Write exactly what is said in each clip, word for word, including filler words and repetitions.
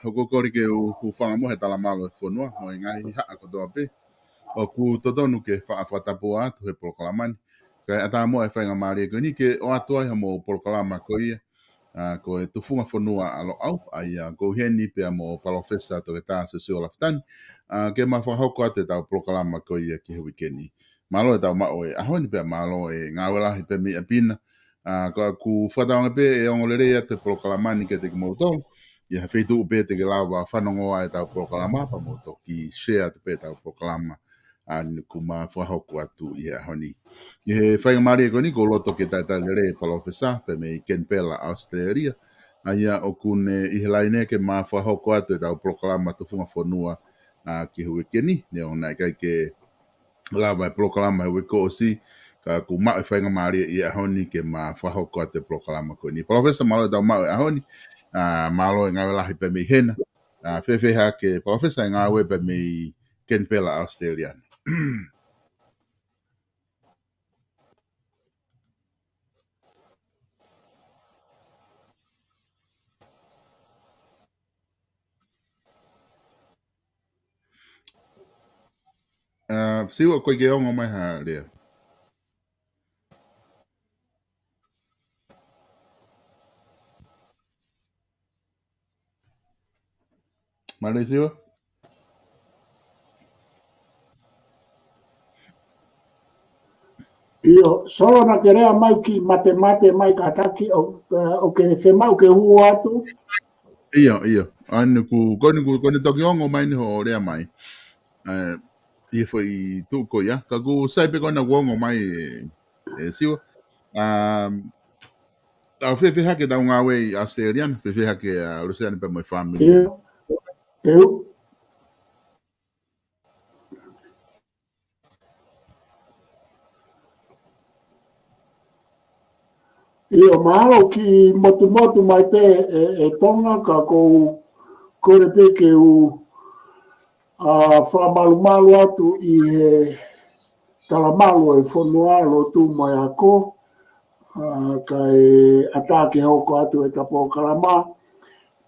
Hoko kole ke u, u hūfanga mo e talamalu e fonua, mo e ngaahi haʻa kotoa pē. ʻOku totonu ke fa-, fakatapua atu he polokalama ni. Kae ʻatā mo e faingamālie ko eni ke ʻoatu ai ha mo polokalama ko ia. ʻA, ko e tufunga fonua ʻa Loʻau, ʻa ia ko u heni pea mo Palōfesa Toketā Siosiua Lafitani. ʻA, ke ma fakahoko atu e tau polokalama ko ia ki he uike ni. Mālō e tau maʻu e ʻaho ni pea mālō e ngāue lahi pē mei ʻapi na. ʻA, ko ʻeku fakatauange pē ʻe ongo lelei atu e polokalama ni kiate kimoutolu. ʻI ha feituʻu pē te ke lava fanongo ai e tau polokalama, pea mou toki share atu pē tau polokalama. ʻA, ʻoku ma fakahoko atu ʻi he ʻaho ni. ʻI he faingamālie ko eni, ʻoku ou loto ke talitali lelei e Palōfesa, pea mei Kenipela, Australia. ʻA ia ʻoku ne ʻi he laine ke ma fakahoko atu e tau polokalama tufunga fonua, ʻa, ki he uike ni, neongo naʻe ʻikai ke lava e polokalama he uike kuo ʻosi, ka ʻoku maʻu e faingamālie ʻi he ʻaho ni ke ma fakahoko atu e polokalama ko eni. Palōfesa, mālō e tau maʻu e ʻaho ni, ʻa, mālō e ngāue lahi pē mei hena. ʻA, fēfē hake, Palōfesa, e ngāue pē mei Kenipela, Australia? ʻA, Siua, ʻoku ʻikai ke ongo mai ha lea. Mālō Siua. ʻIo, Solo, naʻa ke lea mai ki matemate mai kātaki, ʻo, ʻo ke fiemaʻu ke hū atu. ʻIo, ʻio. ʻA, ʻoku, ko eni ʻoku, ko eni toki ongo mai eni hoʻo lea mai. ʻE, ʻi he foʻi tuʻu ko ia. Ka ʻoku sai pē ko ena ʻoku ongo mai, ʻe, ʻe Siua. Um, ʻa, fēfē hake e tau ngāue ʻi Australia, fēfē hake ʻa Luseane pea mo e fāmili? ʻIo. ʻIo. ʻIo, mahalo kiʻi motumotu mai pē ʻe, ʻe Tonga, ka ʻoku ou kole pē ke u, ʻa, fakamalumalu atu ʻi he talamalu e fonua, lotu mo e ako, ʻa, kae ʻatā ke hoko atu e tau polokalama,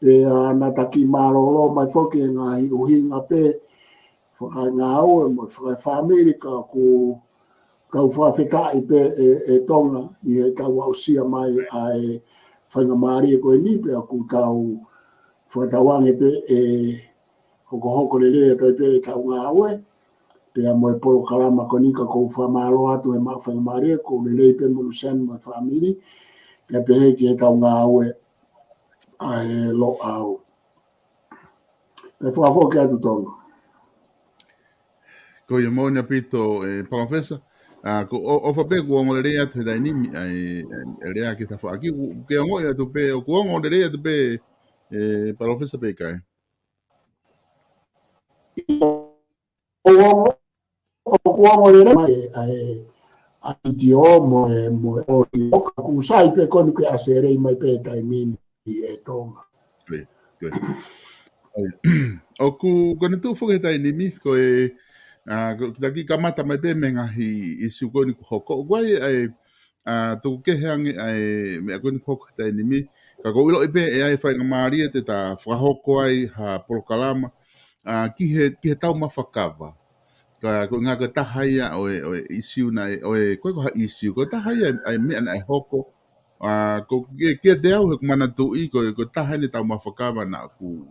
pea naʻa ta kiʻi mālōlō mai foki e ngaahi ʻuhinga pē fakaengāue mo e fakaefāmili, ka ʻoku tau fakafetaʻi pē ʻe, ʻe Tonga ʻi he tau aʻusia mai ʻa e faingamālie ko eni, pea ʻoku tau fakatauange pē ʻe hokohoko lelei atu ai pē e tau ngāue, pea mo e polokalama ko eni, ka ʻoku ou fakamālō atu he maʻu faingamālie, ʻoku ou lelei pē mo Luseane mo e fāmili, pea pehē ki he tau ngāue ʻa e Loʻau. Pea fakafoki atu Tonga. Ko ia, moʻoni ʻaupito, ʻe, Palōfesa. ʻA, ko, ʻo, ʻofa pē kuo ongo lelei atu he taimi ni, ʻa e, ʻe, lea ki he tafaʻaki, ʻoku ke ongoʻi atu pē, ʻoku ongo lelei atu pē, ʻe, Palōfesa, pe ʻikai? ʻO, ʻoku ongo lelei mai, ʻa e, ʻa e ʻitio mo e, mo e ʻōtio, ka ʻoku sai pē ko eni ke ʻasi lelei mai pē taimi ni ʻe Tonga. Ko ia, ko ia. Ko ia. ʻOku, ko eni tuʻu foki he taimi ni, ko e, ʻa, ko, kita kiʻi kamata mai pē mei he ngaahi ʻisiū ko eni kuo hoko. ʻOku ʻi ai, ʻa e, ʻa, tuku kehe ange ʻa e meʻa ko eni kuo hoko he taimi ni. Ka ʻoku ou ʻiloʻi pē ʻe ʻi ai e faingamālie te ta fakahoko ai ha polokalama, ʻa, ki he, ki he taumafa kava. Ka ko e ʻuhinga ko e taha ia ʻo e, ʻo e ʻisiū naʻe, ʻo e, ko e ko ha ʻisiū, ko e taha ia ʻa e meʻa naʻe hoko. ʻA, ko, ke, kiate au he ʻoku ou manatuʻi, ko e, ko e taha eni e taumafa kava naʻa ku,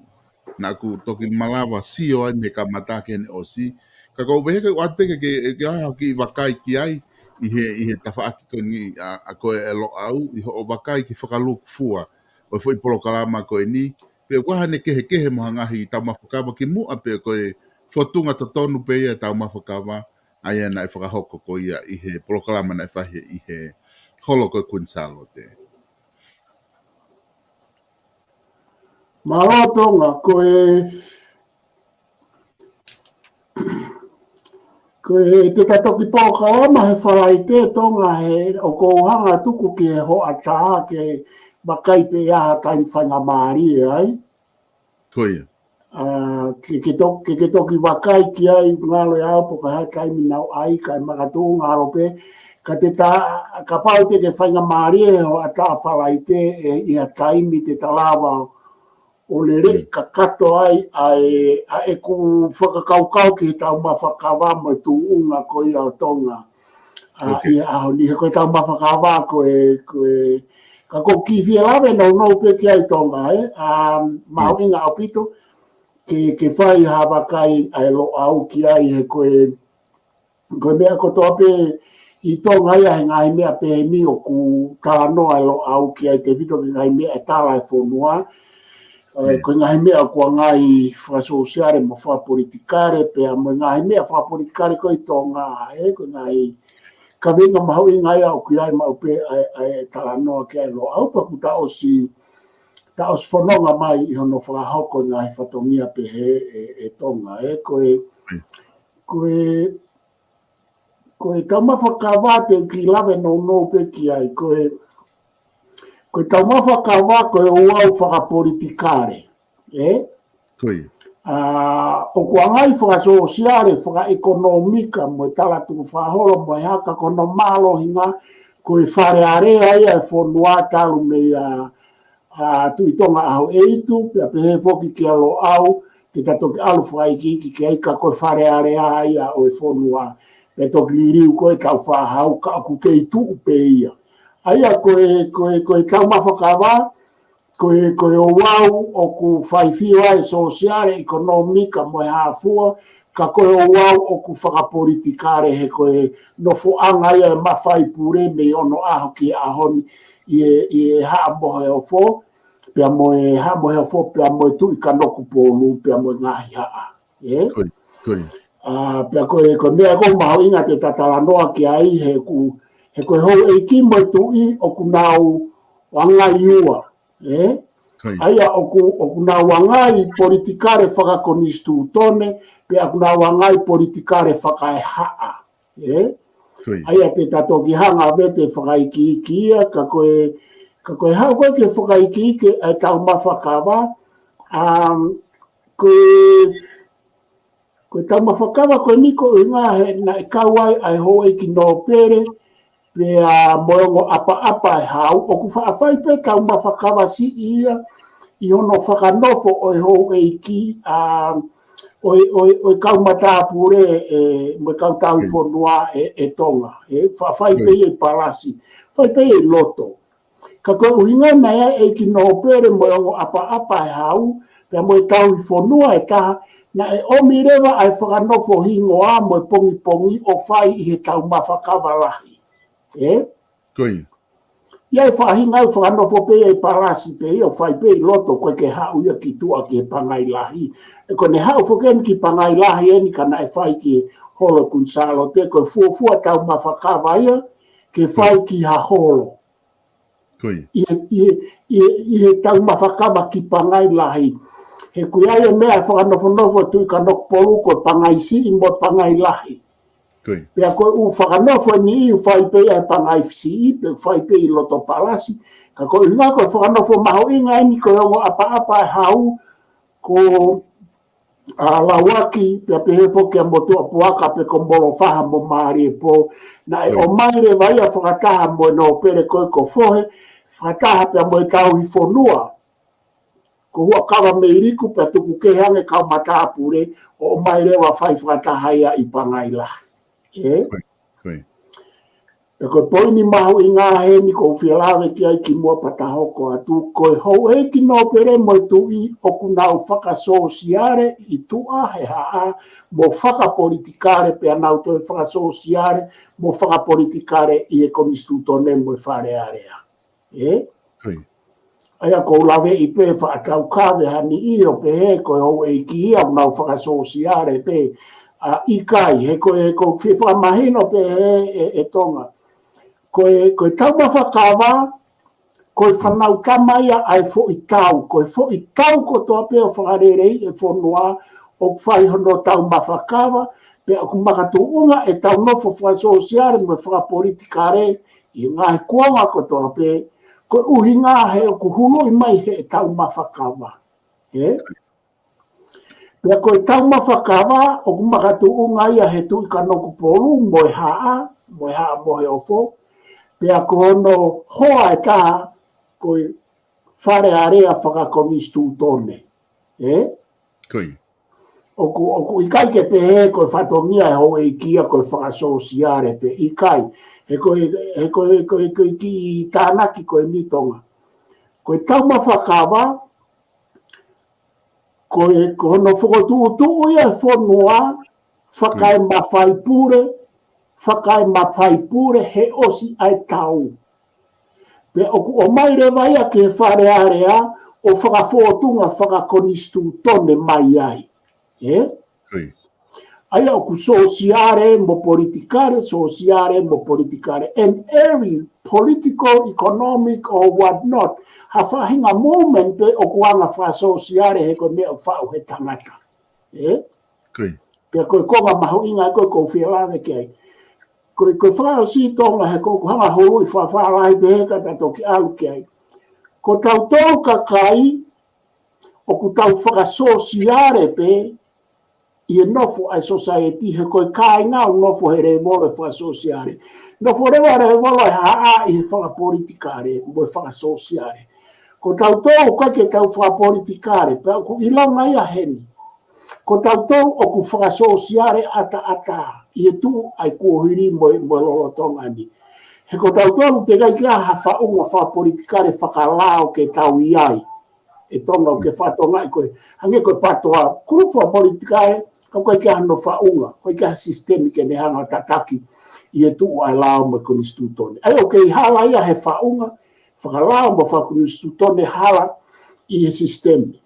naʻa ku toki malava sio ai mei he kamata ki heʻene ʻosi. Ka ʻoku ou pehē ke u ʻoatu pē ke, ke, ke ʻai ha kiʻi vakai ki ai ʻi he, ʻi he tafaʻaki ko eni ʻa, ʻa ko e Loʻau, ʻi hoʻo vakai ki he fakalūkufua ʻo e foʻi polokalama ko eni. Pe ʻoku ʻi ai haʻane kehekehe mo ha ngaahi taumafa kava kimuʻa pe ko e fōtunga totonu pē ia e taumafa kava, ʻa ia naʻe fakahoko ko ia ʻi he polokalama naʻe fai ʻi he holo ko e Kuini Sālote. Mālō Tonga, ko e, ko e te ta toki polokalama he Falaite Tonga he ʻoku ou hanga tuku ki he hoʻatā ke vakai pe ʻi ai ha taimi faingamālie ai. Ko ia. ʻA, ke, ke to-, ke, ke toki vakai ki ai ngalo e au pe ko e hā e taimi naʻa ku ʻai, kae makatuʻunga ʻalu pē. Ka te ta, kapau te ke faingamālie he hoʻatā Falaite ʻe ʻi ai ha taimi te ta lava ʻo lele kakato ai ʻa e, ʻa ʻeku fakakaukau ki he taumafa kava mo e tuʻunga ko ia ʻo Tonga. ʻA, ʻi he ʻaho ni he ko e taumafa kava ko e, ko e, ka ʻoku ou kiʻi fie lave nounou pē ki ai Tonga, ē. ʻA, mahuʻinga ʻaupito ke, ke fai ha vakai ʻa e Loʻau ki ai he ko e, ko e meʻa kotoa pē ʻi Tonga ia he ngaahi meʻa pehē ni ʻoku talanoa e Loʻau ki ai tefito ki he ngaahi meʻa ʻe tala e fonua. ʻE, ko e ngaahi meʻa ʻoku ʻangai fakasōsiale mo fakapolitikale, pea mo e ngaahi meʻa fakapolitikale ko ē ʻi Tonga, ē, ko e ngaahi kaveinga mahuʻinga ia ʻoku ʻi ai maʻu pē ʻa e, ʻa e talanoa ki ai e Loʻau, pea ʻoku ta ʻosi, ta ʻosi fononga mai ʻi hono fakahoko e ngaahi fatongia pehē ʻe, ʻe Tonga, ē, ko e, ko e, ko e taumafa kava te u kiʻi lave nounou pē ki ai, ko e, ko e taumafa kava ko e ouau fakapolitikale, ē? ʻA, ʻoku ʻangai fakasōsiale, fakaʻekonōmika, mo e talatukufakaholo, mo e hā, ka ko hono mālohinga, ko e Fale Alea ia e fonua talu mei a, a Tuʻi Tonga ʻAhoʻeitu, pea pehē foki kia Loʻau, te ta toki ʻalu fakaikiiki ki ai ka ko e Fale Alea ia ʻo e fonua, pea toki liliu ko e Taufahau, ka ʻoku kei tuʻu pē ia. ʻA ia ko e, ko e, ko e taumafa kava, ko e, ko e ouau ʻoku fai fio ai e sōsiale, ʻekonōmika mo e hā fua, ka ko e ouau ʻoku fakapolitikale he ko e nofoʻanga ia e mafai pule mei onoʻaho ki he ʻaho ni ʻi he, ʻi he Haʻa Moheofo, pea mo e Haʻa Moheofo, pea mo e Tuʻi Kanokupolu, pea mo e ngaahi haʻa. Ē? ʻA, pea ko e, ko e meʻa ʻoku mahuʻinga te ta talanoa ki ai he ʻoku, he ko e houʻeiki mo e tuʻi ʻoku nau ʻangai ua. Ē? ʻA ia ʻoku, ʻoku nau ʻangai politikale fakakonisitūtone, pea ʻoku nau ʻangai politikale fakaehaʻa. Ē? ʻA ia te ta toki hanga vete fakaikiiki ia, ka ko e, ka ko e haʻu ko ē ke fakaikiiki ʻa e taumafa kava, um, ko e, ko e taumafa kava ko eni ko e ʻuhinga he naʻe kau ai ʻa e houʻeiki nōpele, pea mo e ongo ʻapaʻapa e Hau, ʻoku faʻa fai pē taumafa kava siʻi ia, ʻi hono fakanofo ʻo e houʻeiki, a, ʻo e, ʻo e, ʻo e kau matāpule, ē, mo e kau tauhi fonua ʻe, ʻe Tonga. Ē, faʻa fai pē ia ʻi Palasi, fai pē ia ʻi loto. Ka ko e ʻuhinga naʻe ʻi ai e ʻeiki nōpele mo e ongo ʻapaʻapa e Hau, pea mo e tauhi fonua ʻe taha, naʻe ʻomi leva ʻa e fakanofo hingoa mo e pongipongi ʻo fai ʻi he taumafa kava lahi. Ē? ʻI ai e faʻahinga ʻoku fakanofo pē ia ʻi Palasi pē ia, ʻo fai pē ʻi loto, ʻoku ʻikai ke haʻu ia ki tuʻa ki he Pangai Lahi. Ē, ko ʻene haʻu foki eni ki Pangai Lahi eni ka naʻe fai ki he holo Kuini Sālote, ko e fuofua taumafa kava ia ke fai ki ha holo. ʻI he, ʻi he, ʻi he, ʻi he taumafa kava ki Pangai Lahi. He ʻoku ʻi ai e meʻa e fakanofonofo Tuʻi Kanokupolu ko e Pangai Siʻi mo e Pangai Lahi. Pea ko e ʻū fakanofo eni ʻoku fai pē ia he Pangai Siʻi, pe ʻoku fai pē ʻi loto Palasi. Ka ko e ʻuhinga ko e fakanofo mahuʻinga eni ko e ongo ʻapaʻapa e Hau, ko, a, Lauaki, pea pehē foki kia Motuʻapuaka pe ko Molofaha mo Māliepō. Naʻe ʻomai leva ia fakataha mo e nōpele ko ē ko Fohe, fakataha pea mo e tauhi fonua ko Huʻakavameiliku pea tuku kehe ange kau matāpule, ʻo ʻomai leva fai fakataha ia ʻi Pangai Lahi. Ē? Pea ko e poini mahuʻinga heni ʻoku ou fie lave ki ai kimuʻa pea ta hoko atu, ko e houʻeiki nōpele mo e tuʻi ʻoku nau fakasōsiale ʻi tuʻa he haʻa mo fakapolitikale pea nau toe fakasōsiale mo fakapolitikale ʻi he konisitūtone mo e Fale Alea. Ē? ʻA ia ʻoku ou laveʻi pē faʻa taukave ha niʻihi ʻo pehē ko e houʻeiki ia ʻoku nau fakasōsiale pē, a, ʻikai, he ko e, ʻoku ou fie fakamahino pē ē, ʻe, ʻe Tonga. Ko e, ko e taumafa kava, ko e fānau tama ia ʻa e foʻi tau, ko e foʻi tau kotoa pē ʻoku fakaleleiʻi e fonua, ʻoku fai hono taumafa kava, pea ʻoku makatuʻunga ʻetau nofo fakasōsiale mo e fakapolitikale, ʻi he ngaahi kuonga kotoa pē, ko e ʻuhinga he ʻoku huluʻi mai he taumafa kava. Ē? Pea ko e taumafa kava, ʻoku makatuʻunga ia he Tuʻi Kanokupolu, mo e haʻa, mo e Haʻa Moheofo. Pea ko hono hoa ʻe taha, ko e Fale Alea fakakonisitūtone. Ē? Ko ia. ʻOku, ʻoku ʻikai ke pehē ko e fatongia ʻe houʻeiki ia ko e fakasōsiale pē ʻikai. He ko e, he ko e, ko e, ko e kiʻi tānaki ko eni Tonga. Ko e taumafa kava, ko e, ko hono fokotuʻutuʻu ia e fonua, fakaemafai pule, fakaemafai pule he ʻosi ʻa e tau. Pea ʻoku ʻomai leva ia ki he Fale Alea ʻo fakafōtunga fakakonisitūtone mai ai. Ē? Ko ia. ʻA ia ʻoku sōsiale mo politikale, sōsiale mo politikale. And every political, economic or what not, ha faʻahinga movement pē ʻoku anga fakasōsiale he ko e meʻa ʻoku faʻu he tangata. Ē? Ko ia. Pea ko e konga mahuʻinga ko ē ʻoku ou fie lave ki ai. Ko e, ko e fakaʻosi Tonga he ko ʻeku hanga holo ʻi fafalahi pē he ka ta toki ʻalu ki ai. Ko tautolu kakai, ʻoku tau fakasōsiale pē ʻi he nofo ʻa e society he ko e kāinga ʻoku nofo he lēvolo ʻo e fakasōsiale. Nofo leva lēvolo ʻo e haʻa ʻi he fakapolitikale, mo e fakasōsiale. Ko tautolu ʻoku ʻikai ke tau fakapolitikale, pea ʻoku ʻilonga ia heni. Ko tautolu ʻoku fakasōsiale ʻataʻatā, ʻi he tuʻu ʻa e kuohili mo e, mo e lolotonga ni. He ko tautolu teʻeki ai ke ʻi ai ha faʻunga fakapolitikale fakalao ke tau ʻi ai. ʻE Tonga ʻoku ke fakatonga ʻi ko e, hangē ko e PATOA, kulupu fakapolitikale, ka ʻoku ʻikai ke ʻi ai hano faʻunga, ʻoku ʻikai ke ʻi ai ha sisitemi ke ne hanga ʻo tataki ʻi he tuʻu ʻa e lao mo e konisitūtone. ʻA ia ʻoku kei hala ia he faʻunga, fakalao mo fakakonisitūtone hala ʻi he sisitemi.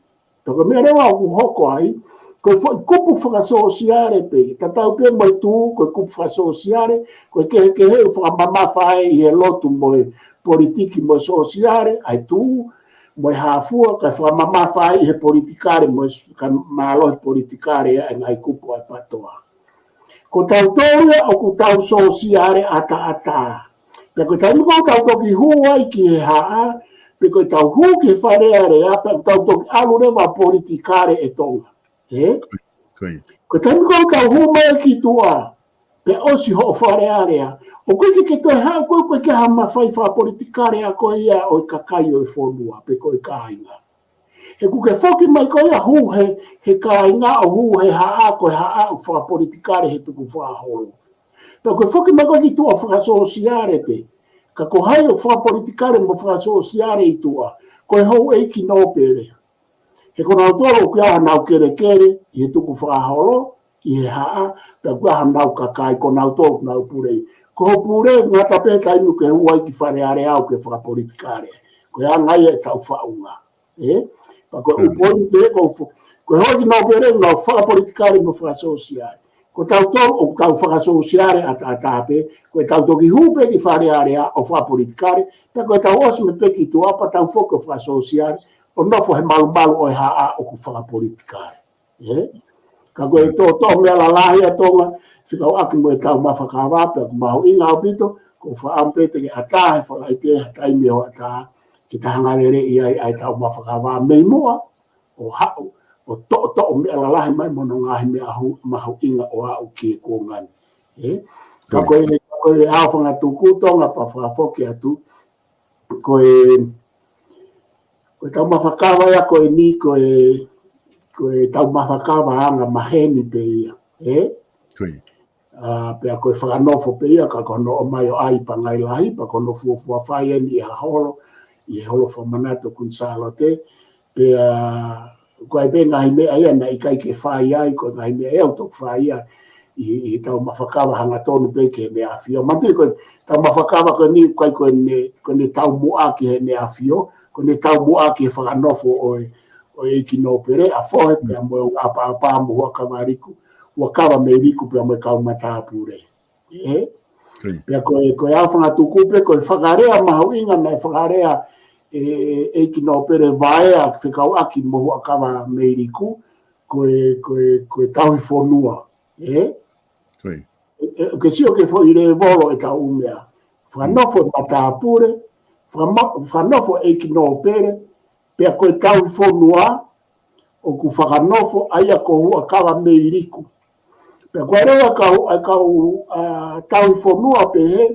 Pea ko e meʻa leva ʻoku hoko ai, ko e foʻi kupu fakasōsiale pē, tatau pē mo e tuʻu, ko e kupu fakasōsiale, ko e kehekehe ʻoku fakamamafa ai ʻi he lotu mo e politiki mo e sōsiale, ʻa e tuʻu, mo e hāfua, kae fakamamafa ai ʻi he politikale, mo e s-, kae mālohi politikale ʻa e ngaahi kupu ʻa e PATOA. Ko tautolu ia ʻoku tau sōsiale ʻataʻatā. Pea ko e taimi ko ē ʻoku tau toki hū ai ki he haʻa, pe ko e tau hū ki he Fale Alea, pea ʻoku tau toki ʻalu leva politikale ʻe Tonga. Ē? Ko ia. Ko e taimi ko ē ʻoku tau hū mai ki tuʻa, pea ʻosi hoʻo Fale Alea, ʻoku ʻikai ke toe haʻu koe, ʻoku ʻikai ke ʻi ai ha mafai fakapolitikale ʻa koe ia ʻo e kakai ʻo e fonua, pe ko e kāinga. He ʻoku ke foki mai koe ia hū he, he kāinga ʻo hū he haʻa, ko e haʻa ʻoku fakapolitikale he tukufakaholo. Pea ʻoku ke foki mai koe ki tuʻa fakasōsiale pē. Ka ko hai ʻoku fakapolitikale mo fakasōsiale ʻi tuʻa, ko e houʻeiki nōpele. He ko nautolu ʻoku ʻi ai hanau kelekele ʻi he tukufakaholo, ʻi he haʻa, pea ʻoku ʻi ai hanau kakai, ko nautolu ʻoku nau pule. Ko hoʻo pule, ngata pē taimi ʻoku ke hū ai ki Fale Alea ʻoku ke fakapolitikale. Ko e anga ia ʻetau faʻunga. Ē? Pea ko e ʻū poini pē, ko fo-, ko e houʻeiki nōpele, nau fakapolitikale mo fakasōsiale. Ko tautolu, ʻoku tau fakasōsiale ʻataʻatā pē, ko e tau toki hū pē ki Fale Alea ʻo fakapolitikale, pea ko e tau ʻosi mai pē ki tuʻa pea tau foki ʻo fakasōsiale, ʻo nofo he malumalu ʻo e haʻa ʻoku fakapolitikale. Ē? Ka ko e tōtō meʻa lalahi ʻa Tonga, fekauʻaki mo e taumafa kava, pea ʻoku mahuʻinga ʻaupito, ko e fakaʻamu pē te ke ʻatā he fakaʻite ha taimi ʻe hoʻatā, ke ta hanga leleʻi ai ʻa e taumafa kava mei muʻa, ʻo haʻu, ʻo toʻotoʻo meʻa lalahi mai mo hono ngaahi meʻa hu-, mahuʻinga ʻo aʻu ki he kuonga ni. Ē? Ka ko e, ka ko e ʻaofangatuku Tonga pea fakafoki atu, ko e, ko e taumafa kava ia ko eni, ko e, ko e taumafa kava anga maheni pē ia, ē? Ko ia. ʻA, pea ko e fakanofo pē ia, ka ko hono ʻomai ʻo ʻAi Pangai Lahi, pea ko hono fuofua fai eni ʻi ha holo, ʻi he holo fakamanatu ʻo Kuini Sālote, pea ko e pē ngaahi meʻa ia naʻe ʻikai ke fai ai, ko e ngaahi meʻa ia ʻoku toki fai ia ʻi, ʻi he taumafa kava hangatonu pē ki he ʻEne ʻAfio. Manatuʻi ko e taumafa kava ko eni, ʻikai ko ʻene, ko ʻene taumuʻa ki he ʻEne ʻAfio, ko ʻene taumuʻa ki he fakanofo ʻo e, ʻo e ʻeiki nōpele, ʻa Fohe pea mo e ongo ʻapaʻapa mo Huʻakavameiliku, Huʻakavameiliku pea mo e kau matāpule. Ē? Pea ko e, ko e ʻaofangatuku pē, ko e fakalea mahuʻinga naʻe fakalea ʻe, ʻe he ʻeiki nōpele Vaea fekauʻaki mo Huʻakavameiliku, ko e, ko e, ko e tauhi fonua. Ē? Ē, ʻoku ke sio ki he foʻi lēvolo ʻetau meʻa. Fakanofo matāpule, fakama-, fakanofo ʻeiki nōpele, pea ko e tauhi fonua, ʻoku fakanofo ʻa ia ko Huʻakavameiliku. Pea ko e lea kau, ʻa e kau, ʻa, tauhi fonua pehē,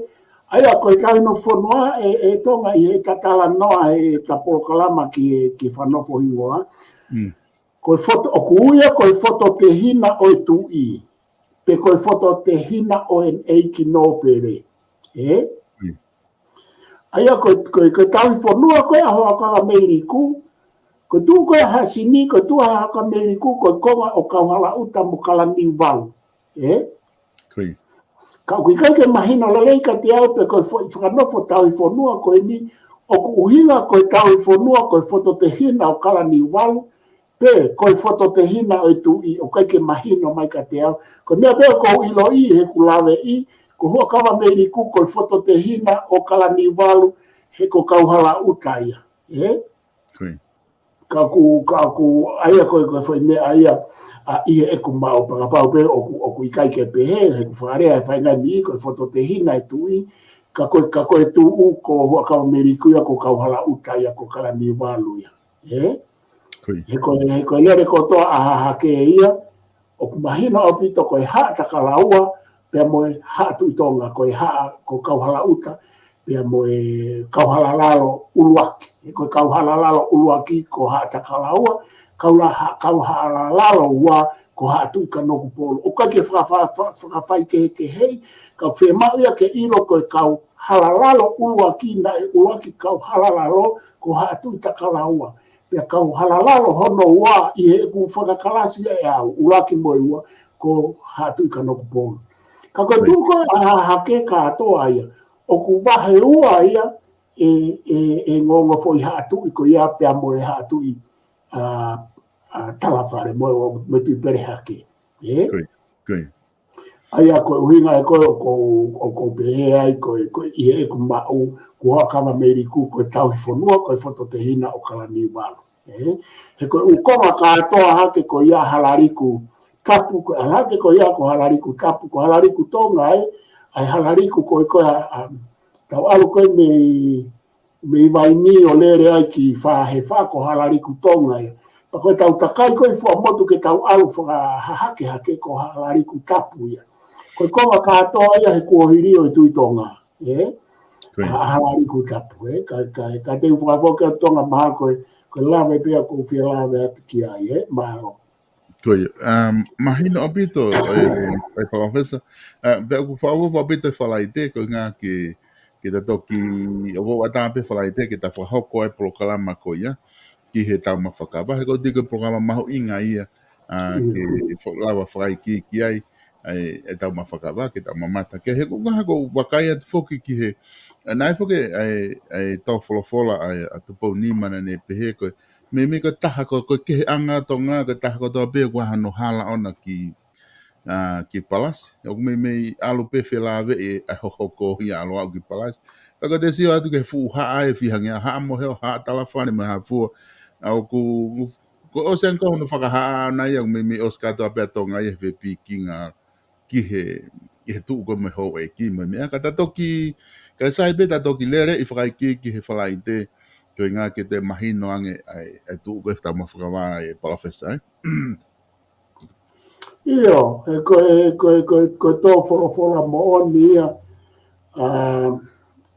ʻA ia, ko e tauhi nofo fonua ʻe, ʻe Tonga ʻi heʻeta talanoa he ʻeta polokalama ki he, ki he fakanofo hingoa. Ko e foto, ʻoku ui ia ko e fototehina ʻo e tuʻi, pe ko e fototehina ʻo e ʻeiki nōpele. Ē? ʻA ia ko e, ko e, ko e tauhi fonua ko ē ʻa Huʻakavameiliku, ko e tuʻu ko ē ʻa Hasini, ko e tuʻu ʻa Huʻakavameiliku, ko e konga ʻo Kauhalaʻuta mo Kalaniuvalu. Ē? Ka ʻoku ʻikai ke mahino lelei kiate au pe ko e foʻi fakanofo tauhi fonua ko eni, ʻoku ʻuhinga ko e tauhi fonua ko e fototehina ʻo Kalaniuvalu, pe ko e fototehina ʻo e tuʻi, ʻoku ʻikai ke mahino mai kiate au. Ko e meʻa pē ʻoku ou ʻiloʻi heʻeku laveʻi, ko Huʻakavameiliku ko e fototehina ʻo Kalaniuvalu, he ko Kauhalaʻuta ia. Ē? Ka ʻoku, ka ʻoku, ʻa ia ko e, ko e foʻi meʻa ia, ʻa, ʻi heʻeku maʻu, pea kapau pē ʻoku, ʻoku ʻikai ke pehē, heʻeku fakalea he faʻahinga ni ko e fototehina ʻo e tuʻi, ka ko e, ka ko e tuʻu ko Huʻakavameiliku ia ko Kauhalaʻuta ia ko Kalaniuvalu ia. Ē? He ko e, he ko e lele kotoa ʻa Hahake ia, ʻoku mahino ʻaupito ko e Haʻa Takalaua, pea mo e Haʻa Tuʻi Tonga, ko e Haʻa ko Kauhalaʻuta, pea mo e Kauhalalalo ʻuluaki. He ko e Kauhalalalo ʻuluaki ko Haʻa Takalaua, Kaula-, Haʻa, Kauhalalalo ua ko Haʻa Tuʻi Kanokupolu. ʻOku ʻikai ke faka-, fa-, fa-, fakafaikehekeheʻi, ka ʻoku fiemaʻu ia ke ʻilo ko e Kauhalalalo ʻuluaki naʻe ʻuluaki Kauhalalalo ko Haʻa Tuʻi Takalaua. Pea Kauhalalalo hono ua ʻi heʻeku fakakalasi ʻe au, ʻuluaki mo e ua, ko Haʻa Tuʻi Kanokupolu. Ka ko e tuʻu ko ē ʻa Hahake kātoa ia, ʻoku vahe ua ia ʻe, ʻe, ʻe he ongo foʻi haʻa tuʻi ko ia pea mo e haʻa tuʻi, ʻa, ʻa Talafale mo, mo Tuʻipelehake. Ē? ʻA ia ko e ʻuhinga ē ko ē ʻoku ou, ʻoku ou pehē ai ko e, ko e ʻi heʻeku maʻu, ko Huʻakavameiliku ko e tauhi fonua, ko e fototehina ʻo Kalaniuvalu. Ē? He ko e ʻū konga kātoa hake ko ia Halaliku Tapu, ko e ʻalu hake ko ia ko Halaliku Tapu, ko Halaliku Tonga ē, ʻa e Halaliku ko ē ko ē ʻa, ʻa, tau ʻalu ko ē mei, mei Vainī ʻo lele ai ki Fahefa ko Halaliku Tonga ia. Pea ko e tau takai ko ē Fuaʻamotu ke tau ʻalu fakahahake hake ko Halaliku Tapu ia. Ko e konga kātoa ia he kuohili ʻo e Tuʻi Tonga. Ē? ʻA, ʻa Halaliku Tapu, ē? Ka, ka, ka te u fakafoki atu Tonga mahalo ko e, ko e lave pē ʻoku ou fie lave atu ki ai, ē? Mālō. Ko ia, um, mahino ʻaupito, ʻe, ʻe Palōfesa, ʻa, pea ʻoku fakaʻofoʻofa ʻaupito ʻa e Falaite, ko e ʻuhinga ke, ke ta toki, ʻoku ou ʻatā pē Falaite, ke ta fakahoko ʻa e polokalama ko ia, ki he taumafa kava, he ko e tiki polokalama mahuʻinga ia, ʻa, ke fo-, lava fakaikiiki ai, ʻa e, ʻetau mafa kava, ke tau mamata. Ke he ko e ʻuhinga ʻoku ou vakai atu foki ki he, ʻa, naʻe foki, ʻa e, ʻa e tō folofola, ʻa e, ʻa Tupou Nima naʻa ne pehē ko e, meimei ko e taha ko, ko e kehe ʻa Tonga, ko e taha kotoa pē ʻoku ʻi ai hano hala ʻona ki, ʻa, ki Palasi. ʻOku meimei ʻalu pē felāveʻi ʻa e hohoko ia ʻalu aʻu ki Palasi. Ka ko e te sio atu ki he fuʻu haʻa ʻe fiha ngeau, Haʻa Moheʻo, Haʻa Talafale mo e Haʻa Fua. ʻA ʻoku, ko e ʻosi ange ko hono fakahaʻa ʻona ia, ʻoku meimei ʻosi kātoa pē ʻa Tonga ia he fepīkinga ki he, ki he tuʻu ko ē mo e houʻeiki mo e meʻa. Ka ta toki, ka sai pē ta toki lele ʻi fakaikiiki he Falaite, ko e ʻuhinga ke te mahino ange ʻa e, ʻa e tuʻu ko ē he taumafa kava ʻe Palōfesa, ē? ʻIo, he ko e, ko e, ko e, ko e tō folofola moʻoni ia, ʻa,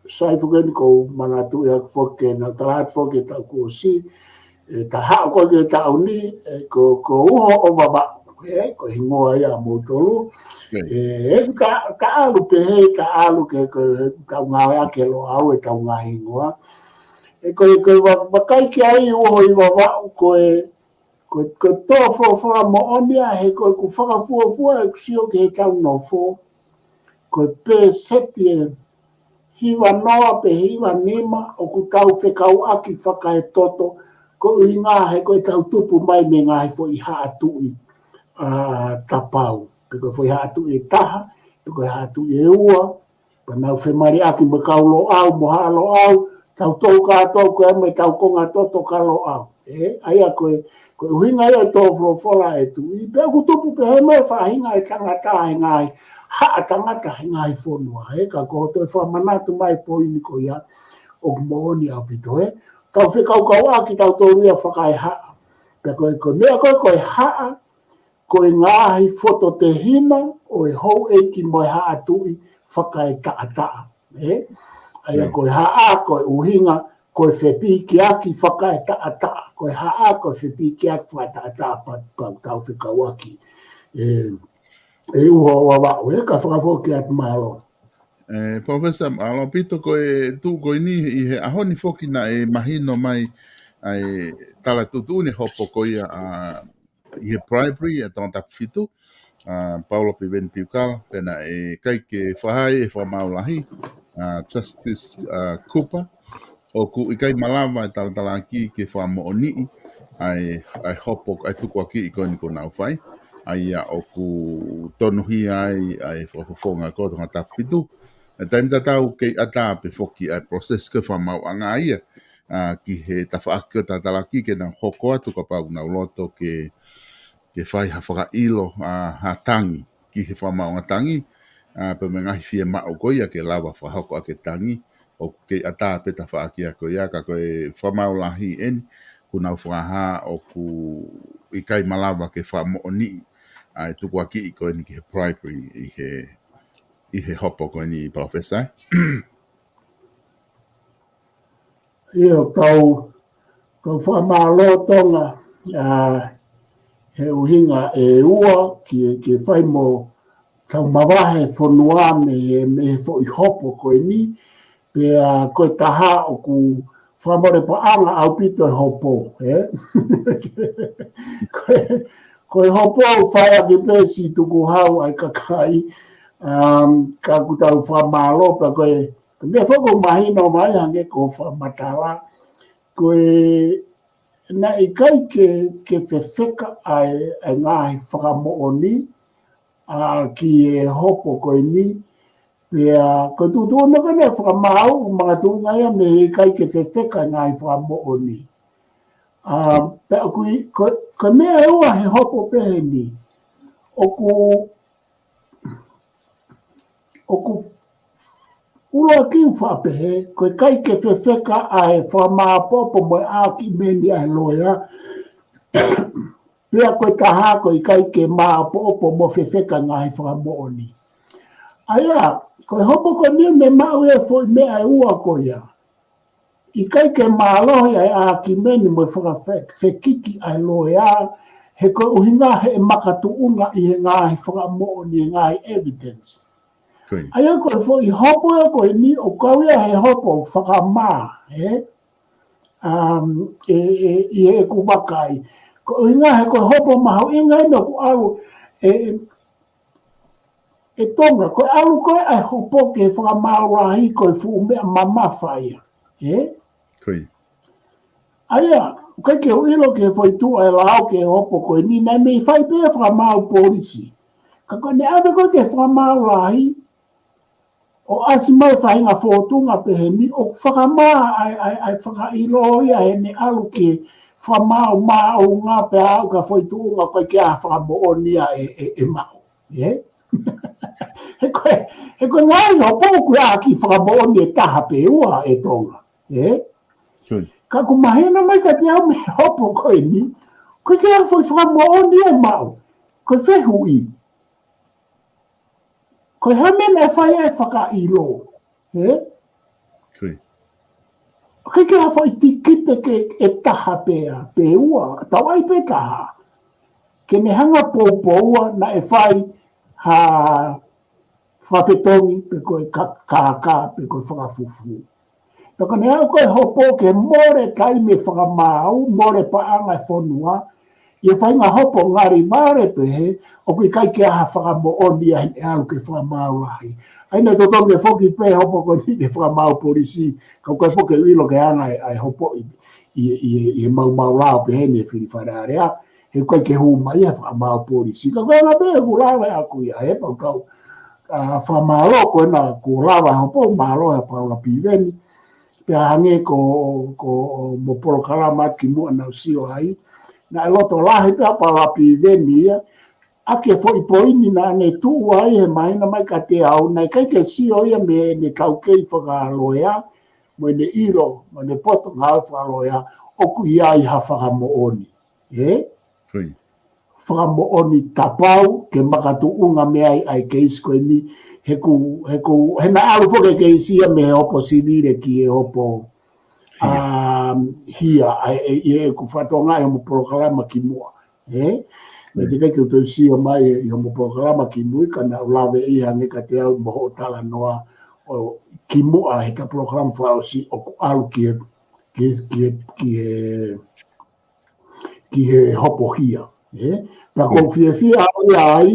sai foki eni ʻoku ou manatuʻi ʻaku foki ke na tala atu foki ʻe taʻu kuo ʻosi, ʻe ta haʻu ko ē ki he taʻu ni, ʻe ko, ko Uho ʻo Vavaʻu, ē, ko e hingoa ia ʻa moutolu. ʻE, ʻe, ta, ta ʻalu pē he, ta ʻalu ke, ko e, tau ngāueʻaki ʻe Loʻau ʻetau ngaahi hingoa. ʻE ko e, ko e va-, vakai ki ai Uho ʻi Vavaʻu ko e, ko e, ko e tō folofola moʻoni ia he ko ʻeku fakafuofua ʻeku sio ki he tau nofo. Ko e pēseti ʻe hiva noa pe hiva nima ʻoku tau fekauʻaki fakaetoto, ko e ʻuhinga he ko e tau tupu mai mei he ngaahi foʻi haʻa tuʻi, ʻa, tapau. Pe ko e foʻi haʻa tuʻi ʻe taha, pe ko e haʻa tuʻi ʻe ua, pea nau femaliʻaki mo e kau Loʻau, mo Haʻa Loʻau, tau tō kātoa ko ē mo e tau konga toto ka Loʻau. Ē, ʻa ia ko e, ko e ʻuhinga ia ʻe tō folofola ʻe tuʻi, pea ʻoku tupu pehē mai faʻahinga ʻe tangata he ngaahi, haʻa tangata he ngaahi fonua, ē, ka ko e toe fakamanatu mai poini ko ia, ʻoku moʻoni ʻaupito, ē. Tau fekaukauʻaki tautolu ia fakaehaʻa. Pea ko e, ko e meʻa ko ē, ko e haʻa, ko e ngaahi fototehina ʻo e houʻeiki mo e haʻa tuʻi fakaetaʻataʻa. ē? ʻA ia ko e haʻa, ko e ʻuhinga, ko e fepikiaki fakaetaʻetaʻa, ko e haʻa, ko e fepikiaki fakaetaʻetaʻa pea, pea tau fekauʻaki. ʻE, ʻe ʻuha ʻo Vavaʻu, ē, ka fakafoki atu mālō. ʻE, Professor, mālō ʻaupito ko e tuʻu ko eni ʻi he ʻaho ni foki naʻe mahino mai ʻa e tala tuʻutuʻuni hopo ko ia ʻa ʻi he bribery ʻa Tongatapu fitu, ʻa Paula Piveni Piukala, pea naʻe ʻikai ke fakahā ʻe he fakamaau lahi, ʻa Justice, ʻa Cooper, ʻoku ʻikai malava e talatalaaki ke fakamoʻoniʻi ʻa e, ʻa e hopo, ʻa e tukuakiʻi ko eni kuo nau fai, ʻa ia ʻoku tonuhia ai ʻa e fakafofonga ko Tongatapu fitu, ʻa e taimi tatau kei ʻatā pē foki ʻa e process ko e fakamaauʻanga ia, ʻa, ki he tafaʻaki ko e talatalaaki ke nau hoko atu kapau ʻoku nau loto ke, ke fai ha fakaʻilo, ʻa, ha tangi, ki he fakamaauʻanga tangi, ʻa, pea mo e ngaahi fiemaʻu ko ia ke lava fakahoko ʻaki e tangi, ʻoku kei ʻatā pē tafaʻaki ia ko ia, ka ko e fakamaau lahi eni, kuo nau fakahā ʻoku ʻikai malava ke fakamoʻoniʻi ʻa e tukuakiʻi ko eni ki he bribery ʻi he, ʻi he hopo ko eni, Professor. ʻIo, kau, kau fakamālō Tonga, ʻa, he ʻuhinga ʻe ua, ki, ki he fai mo tau mavahe fonua mei he, mei he foʻi hopo ko eni, pea ko e taha ʻoku fakamole paʻanga ʻaupito e hopo, ē? Ko e, ko e hopo ʻoku fai ʻaki pē siʻi tukuhau ʻa e kakai, um, ka ʻoku tau fakamālō pea ko e, ko e meʻa foki ʻoku mahino mai hangē ko e fakamatala, ko e naʻe ʻikai ke, ke fefeka ʻa e, ʻa e ngaahi fakamoʻoni, ʻa, ki he hopo ko eni, pea ko e tuʻutuʻuni ko eni ʻa e fakamaau, ʻoku makatuʻunga ia mei he ʻikai ke fefeka e ngaahi fakamoʻoni. ʻA, pea ʻoku ʻi, ko, ko e meʻa ʻe ua he hopo pehē ni, ʻoku, ʻoku ʻuluaki ʻoku faʻa pehē, ko e ʻikai ke fefeka ʻa e fakamāʻopoʻopo mo e ʻākimeni ʻa e loea, pea ko e taha ko e ʻikai ke māʻopoʻopo mo fefeka ngaahi fakamoʻoni. ʻA ia, ko e hopo ko eni mei maʻu e foʻi meʻa ʻe ua ko ia. ʻIkai ke mālohi ʻa e ʻākimeni mo e fakafe-, fekiki ʻa e loea, he ko e ʻuhinga he ʻe makatuʻunga ʻi he ngaahi fakamoʻoni, ngaahi evidence. Ko ia. ʻA ia ko e foʻi hopo ia ko eni ʻoku kau ia he hopo fakamā, ē? Um, ʻe, ʻe, ʻi heʻeku vakai. Ko e ʻuhinga he ko e hopo mahuʻinga eni ʻoku ʻalu, ʻe, ʻe, ʻe Tonga, ko e ʻalu ko ē ʻa e hopo ke fakamaau lahi ko e fuʻu meʻa mamafa ia. Ē? Ko ia. ʻA ia, ʻoku ʻikai ke u ʻilo ki he foʻi tuʻu ʻa e lao ki he hopo ko eni, naʻe mei fai pē fakamaau polisi. Ka ko ʻene ʻave ko ē ki he fakamaau lahi, ʻo ʻasi mai faʻahinga fōtunga pehē ni, ʻoku fakamā ʻa e, ʻa e, ʻa e fakaʻilo ia heʻene ʻalu ki he fakamaau māʻolunga pea aʻu ki ha foʻi tuʻunga ʻoku ʻikai ke ʻi ai ha fakamoʻoni ia ʻe, ʻe, ʻe maʻu. Ē? He ko e, he ko e ngaahi hopo ʻoku ʻi ai ha kiʻi fakamoʻoni ʻe taha pe ua ʻe Tonga. Ē? Ko ia. Ka ʻoku mahino mai kiate au mei he hopo ko eni, ʻoku ʻikai ke ʻi ai ha foʻi fakamoʻoni ia ʻe maʻu. Ko e fehuʻi. Ko e hā e meʻa naʻe fai ai e fakaʻilo. Ē? Ko ia. ʻOku ʻikai ke ʻi ai ha foʻi tikite ke ʻe taha pē ia, pe ua, tau ʻai pē taha. Ke ne hanga ʻo poupoua naʻe fai ha fakafetongi pe ko e ka-, kākā pe ko e fakafufū. Pea ko ʻene aʻu ko ē e hopo ke mole taimi e fakamaau, mole paʻanga e fonua, ʻi he faʻahinga hopo ngali vale pehē, ʻoku ʻikai ke ʻi ai ha fakamoʻoni ia heʻene ʻalu ki he fakamaau lahi. ʻA ia naʻe totonu ke foki pē hopo ko eni ki he fakamaau polisi, ka ʻoku ʻikai foki ke u ʻilo ki he anga e, ʻa e hopo ʻi, ʻi, ʻi, ʻi he maumau lao pehē ni ʻi he fili Fale Alea, he ʻoku ʻikai ke hū mai ia he fakamaau polisi. Ka ko e anga pē ʻeku lave ʻaʻaku ia, he pau kau, ʻa, fakamālō ko ena kuo lava e hopo, mālō ʻa Paula Piveni, pea hangē ko, ko mo polokalama atu kimuʻa naʻa ku sio ai. Naʻe loto lahi pē ʻa Paula Piveni ia, ʻaki e foʻi poini naʻa ne tuʻu ai he mahino mai kiate au, naʻe ʻikai ke sio ia mei heʻene taukei fakaloea, mo ʻene ʻilo, mo ʻene poto ngāue fakaloea, ʻoku ʻi ai ha fakamoʻoni. Ē? Ko ia. fakamoʻoni tapau ke makatuʻunga mei ai ʻa e keisi ko eni, he ʻoku, he ʻoku, he naʻe ʻalu foki e keisi ia mei he hopo sivile ki he hopo, hia. Um, hia, ʻa e, ʻe, ʻe, ʻeku fatongia ʻi homo polokalama kimuʻa. Ē? Naʻe teʻeki ke u toe sio mai ʻi homo polokalama kimui, ka naʻa ku lave ʻi hangē kiate au mo hoʻo talanoa ʻo kimuʻa he ta polokalama fakaʻosi ʻoku ʻalu ki he, ki he, ki he, ki he, ki he hopo hia. Ē? Pea ʻoku ou fiefia au ia ai,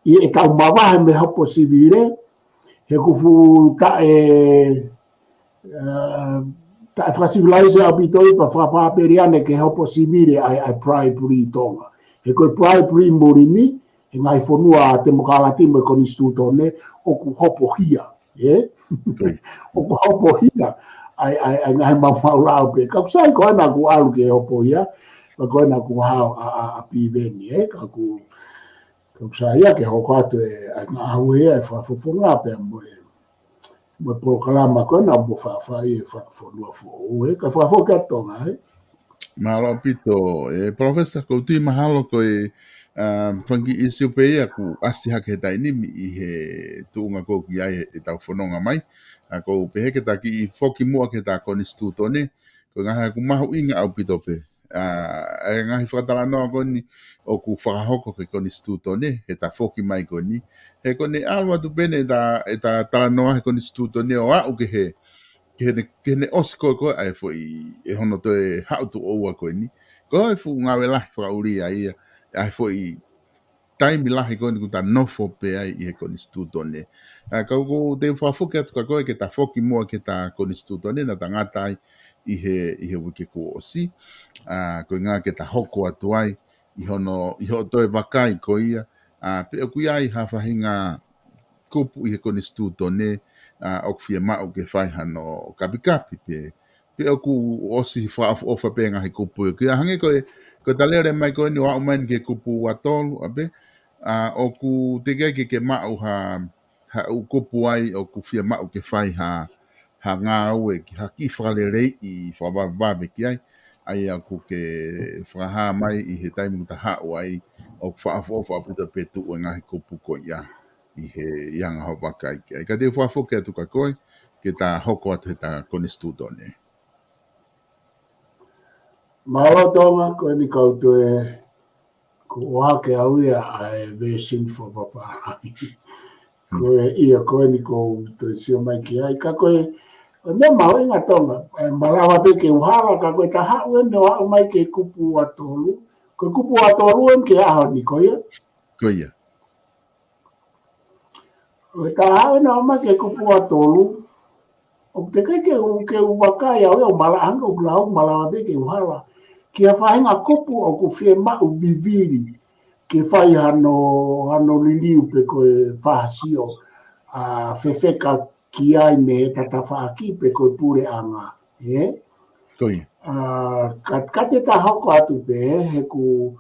ʻi heʻetau mavahe mei he hopo sivile, he ʻoku fuʻu taʻe, ē, taʻe fakasivilaise ʻaupito ia pea fakapapeliane ki he hopo sivile ʻa e, ʻa e bribery ʻi Tonga. He ko e bribery muli ni, he ngaahi fonua temokalati mo e konisitūtone, ʻoku hopo hia, ē? ʻOku hopo hia ʻa e, ʻa e, ʻa e ngaahi maumau lao pē. Ka ʻoku sai ko ena ʻoku ʻalu ki he hopo hia, ka ko ena ʻoku hao ʻa, ʻa, ʻa Piveni, ē? Ka ʻoku, ka ʻoku sai ia ke hoko atu e, ʻa e ngaahi ʻaho ia e fakafofonga pea mo e, mo e polokalama ko ena mo fafai e fakafonua foʻou, ē? Ka fakafoki atu Tonga, ē? Mālō ʻaupito, ē, Professor, ʻoku ou tui mahalo ko e, ā, fanga kiʻi ʻisiū pē ia ʻoku ʻasi hake he taimi ni ʻi he tuʻunga ʻoku ʻi ai ʻetau fononga mai. ʻA, ʻoku ou pehē ke ta kiʻi foki muʻa ki he ta konisitūtone, ko e ngaahi ʻaho ʻoku mahuʻinga ʻaupito pē. Ā, ʻa e ngaahi fakatalanoa ko eni ʻoku fakahoko ki he konisitūtone, he ta foki mai ko eni. He ko ʻene ʻalu atu pē eni ʻeta, ʻeta talanoa he konisitūtone ʻo aʻu ki he, ki heʻene, ki heʻene ʻosi ko ē ko ē ʻa e foʻi, ʻe hono toe haʻu tuʻo ua ko eni. Ko e fuʻu ngāue lahi fakaʻuli ia, ʻa e foʻi taimi lahi ko eni ʻoku ta nofo pē ai ʻi he konisitūtone. Ā, ka ʻoku ou toe fakafoki atu kia koe ke ta foki muʻa ki he ta konisitūtone naʻa ta ngata ai ʻi he, ʻi he uike kuo ʻosi. Ā, ko e ʻuhinga ke ta hoko atu ai ʻi hono, ʻi hoʻo toe vakai ko ia, ā, pe ʻoku ʻi ai ha faʻahinga kupu ʻi he konisitūtone, ā, ʻoku fiemaʻu ke fai hano kapikapi pe, pe ʻoku ʻosi fakaʻofoʻofa pē ngaahi kupu ʻoku ʻi ai. Hangē ko e, ko e ta lele mai ko eni ʻo aʻu mai eni ki he kupu ua tolu, ʻa pē, ā, ʻoku teʻeki ke, ke maʻu ha, ha ʻū kupu ai ʻoku fiemaʻu ke fai ha, ha ngāue ki ha kiʻi fakaleleiʻi fakavavevave ki ai, ʻa ia ʻoku ke fakahā mai ʻi he taimi ʻoku ta haʻu ai ʻoku fakaʻofoʻofa ʻaupito pē tuʻu e ngaahi kupu ko ia ʻi he ʻi he anga hoʻo vakai ki ai. Ka te u fakafoki atu kia koe, ke ta hoko atu he ta konisitūtone. Mālō Tonga, ko eni kau toe, ko e ʻohake au ia ʻa e version fakapapālangi. Ko e ia ko eni ʻoku ou toe sio mai ki ai. Ka ko e, ʻo e meʻa mahuʻinga Tonga, ē, malava pē ke u hala, ka ko e ta haʻu eni ʻo aʻu mai ki he kupu ua tolu. Ko e kupu ua tolu eni ki he ʻaho ni ko ia. Ko ia. ʻO e ta haʻu eni ʻo aʻu mai ki he kupu ua tolu, ʻoku teʻeki ke u, ke u vakai au ia ʻo malava hangē ʻoku lau malava pē ke u hala. Ki ha faʻahinga kupu ʻoku fiemaʻu vivili ke fai hano, hano liliu pe ko e fahasio, ā, fefeka ki ai mei he ta tafaʻaki pe ko e puleʻanga, ē? Ko ia. Ā, ka, ka te ta hoko atu pē, he ʻoku